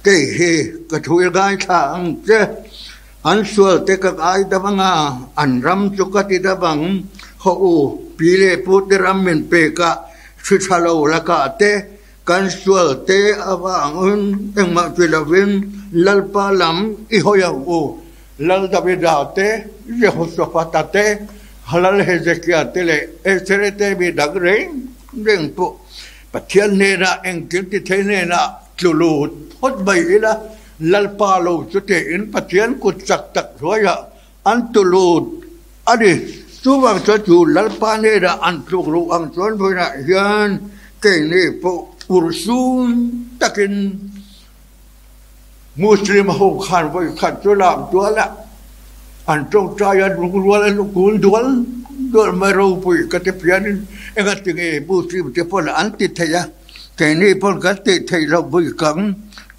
kei hi ka thu i ngaithla ang che. An sual te ka ngai dam anga, an ram chu ka ti dam ang. Haw u, pi leh pu te ram min pek a, hri tha lo lakah te, kan sual te avangin engmah ti lovin Lalpa lam i hawi ang u. Lal Davida te, Jehoshaphat-a te, Lal Hezekia te leh Esere te mi dang reng reng pawh Pathian hnenah engkim ti thei hnenah tlu lut phawt mai ila, Lalpa lo chu tiin Pathian kut chak tak hnuaiah an tu lut a ni. Chuvang chuan chu Lalpa hnenah an tluk luh ang chuan vawiinah hian keini pawh urhsun takin Muslim ho khan vawikhat chu lak dual a, an tawngtai a lungrual a lukun dual dual mai ropui ka ti phianin engatinge Muslim te pawn an ti thei a. Keini pawn kan tih theih loh bui kang.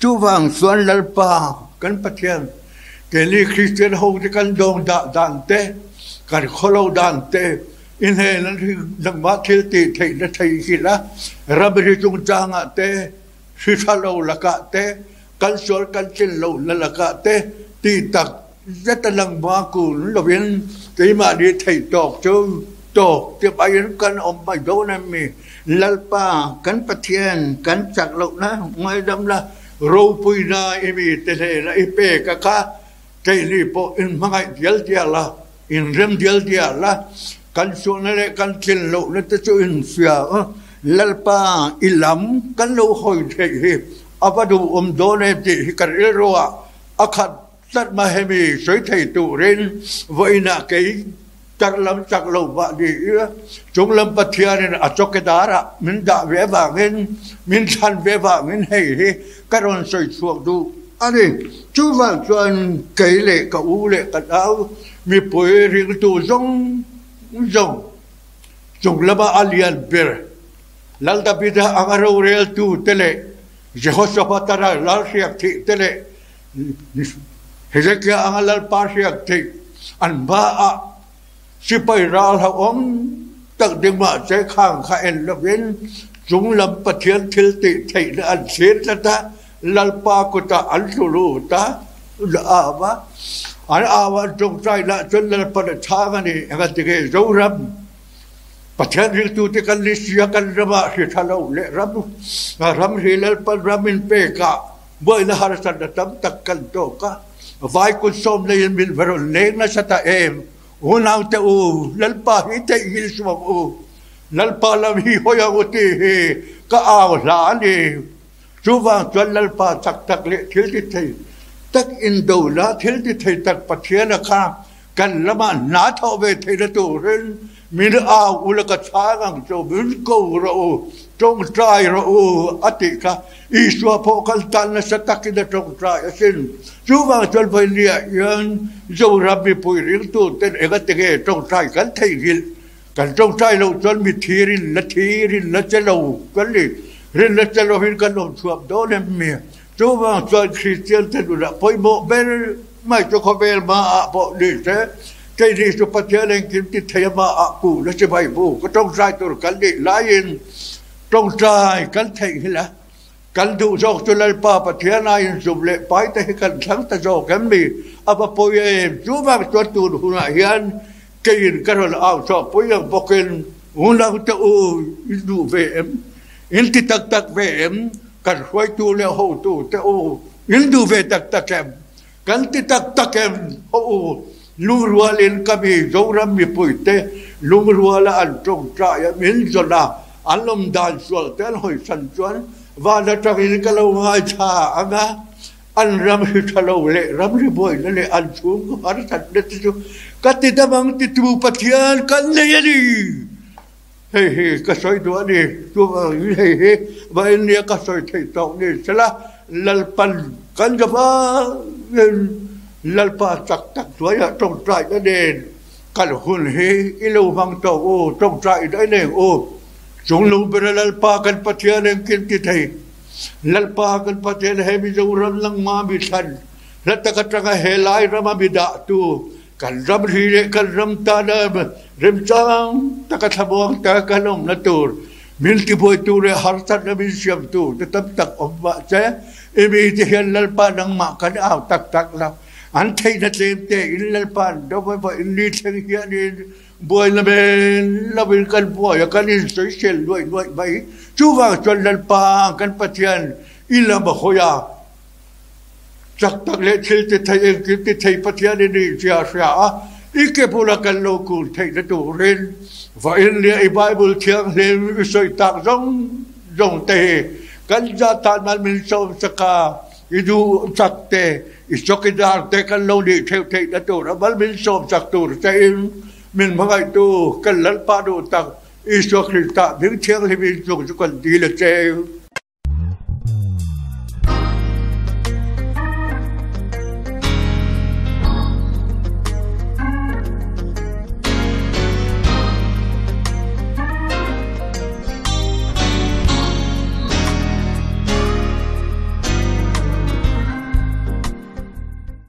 Chuvang chuan Lalpa kan Pathian, keini Kristian ho te kan dawng dah dan te, kan khawlo dan te, i hnena nangmah thil tih theihna thei hrilh a, ramri chungchangah te, hri tha lo lakah te, kan sual kan tlin lohna lakah te tih tak zet a nangmah kun lovin keimahni theih tawk chu tawk ti aiin kan awm mai dawn em mi? Lalpa kan Pathian kan chak lohna ngaidamna ropuina i mite hnena i pek a kha keini pawh in hmangaih dial dial a, in rem dial dial a, kan sualna leh kan tlin lohna te chu in hria a, Lalpa i lam kan lo hawi theih hi a va duhawm dawn em tih hi ka rilru ah a khat tlat mai hemi sawi thei turin vawiinah kei chak lam chak lo vah ni ila chung lam Pathianin a chawkedar ah min dah ve avangin min thlan ve avangin hei hi ka rawn sawi chhuak duh a ni. Chuvang chuan kei leh ka u leh ka nau mipui ringtu zawng zawng chung lama a lian ber Lal Davida anga roreltu te leh Jehoshaphat-a lal hriak thih te leh Hezekia anga Lalpa hriak thih an hmaah sipai ral hlauhawm tak ding mahse khang kha en lovin chung lam Pathian thil tih theihna an thlir tlat a. Lalpa kutah an tlu lut a, au a, an au a, an tawngtai lah chuan Lalpan a chhang a ni. Engati nge Zoram Pathian ringtute kan ni sia kan ramah hri tha lo leh ram ram hi Lalpan ram in pekah buaina harsatna tam tak kan tawk a, vai kut sawm leiin min va rawn leng nasa ta em? Unaute u, Lalpa hi theihngilh suh ang u, Lalpa lam hi hawi ang u tih hi ka au hla a ni. Chuvang chuan Lalpa chak tak leh thil ti thei tak indona thil ti thei tak Pathiana kha kan lamah hna thawh ve theihna turin min au ula ka chhang ang chu, min ko rawh u, tawngtai rawh u a tih kha Isua pawh kan tan nasa takin a tawngtai asin. Chuvang chuan vawinia hian Zoram mipui ringtuten engati nge tawngtai kan theihnghilh? Kan tawngtai loh chuan mi thi rin la thi rin la che lo kan ni. Rin la che lovin kan awm chhuak dawn em mi? Chuvang chuan Kristian te nunah pawimawh ber mai chu khawvel hmaah pawh ni se, keini chu Pathian engkim ti thei amaah kuh la si mai bu ka tawngtai tur kan nih laiin tawngtai kan theihnghilh a. Kan duh zawk chu Lalpa Pathian a inzum leh pai te hi kan thlang ta zawk em mi? A va pawi em? Chuvang chuan tun hunah hian keiin ka rawn au chhuak pui ang bawkin unaute u in duh ve em? In ti tak tak ve em? Kan hruaitu leh hotu te u in duh ve tak tak em? Kan ti tak tak em? Haw u, lungrualin ka mi Zoram mipuite lungruala an tawngtai a min zawn a, an awm dan sual te an hawisan chuan van atangin ka lo ngaithla ang a, an ram hri tha lo leh ram ri buaina leh an chhungkaw harsatna te chu ka ti dam ang titu Pathian kan nei a ni. Hei hi ka sawi duh a ni, chuvangin hei hi vawinia ka sawi theih tawk ni sela, Lalpan kan zavangin Lalpa chak tak hnuaiah tawngtaina nen kan hun hi i lo hmang tawk u, tawngtai daih neng u. Chunglung bera Lalpa kan Pathian engkim ti thei, Lalpa kan Pathian he Mizoram langma mi thlan hla tak atanga he lai rama mi dahtu, Kan ram hri leh kan ram tana remchang taka thlamuang taka kan awmna tur, min tibuaitu leh harsatna min siamtu te tam tak awm mah se, i mite hian Lalpa nangmah kan au tak tak lo. An theihna tlem te in Lalpa an do mai pawh in ni thleng hianin buaina men lovin kan buai a, kan insawisel nuaih nuaih mai. Chuvang chuan Lalpa kan Pathian i lam a hawi a. Chak tak leh thil ti thei engkim ti thei Pathian i nih zia hria a, i ke bula kan lo kun theihna turin vawiin leh i Bible thianghlim i sawi tak zawng zawng te hi kan zat tan man min sawm sak a, i duh chak te, i chawkidar te kan lo nih theuh theihna tura mal min sawm sak tur chein min hmangaihtu kan Lalpa duh tak Isua Krista hming thianghlim in chung chu kan dil a che.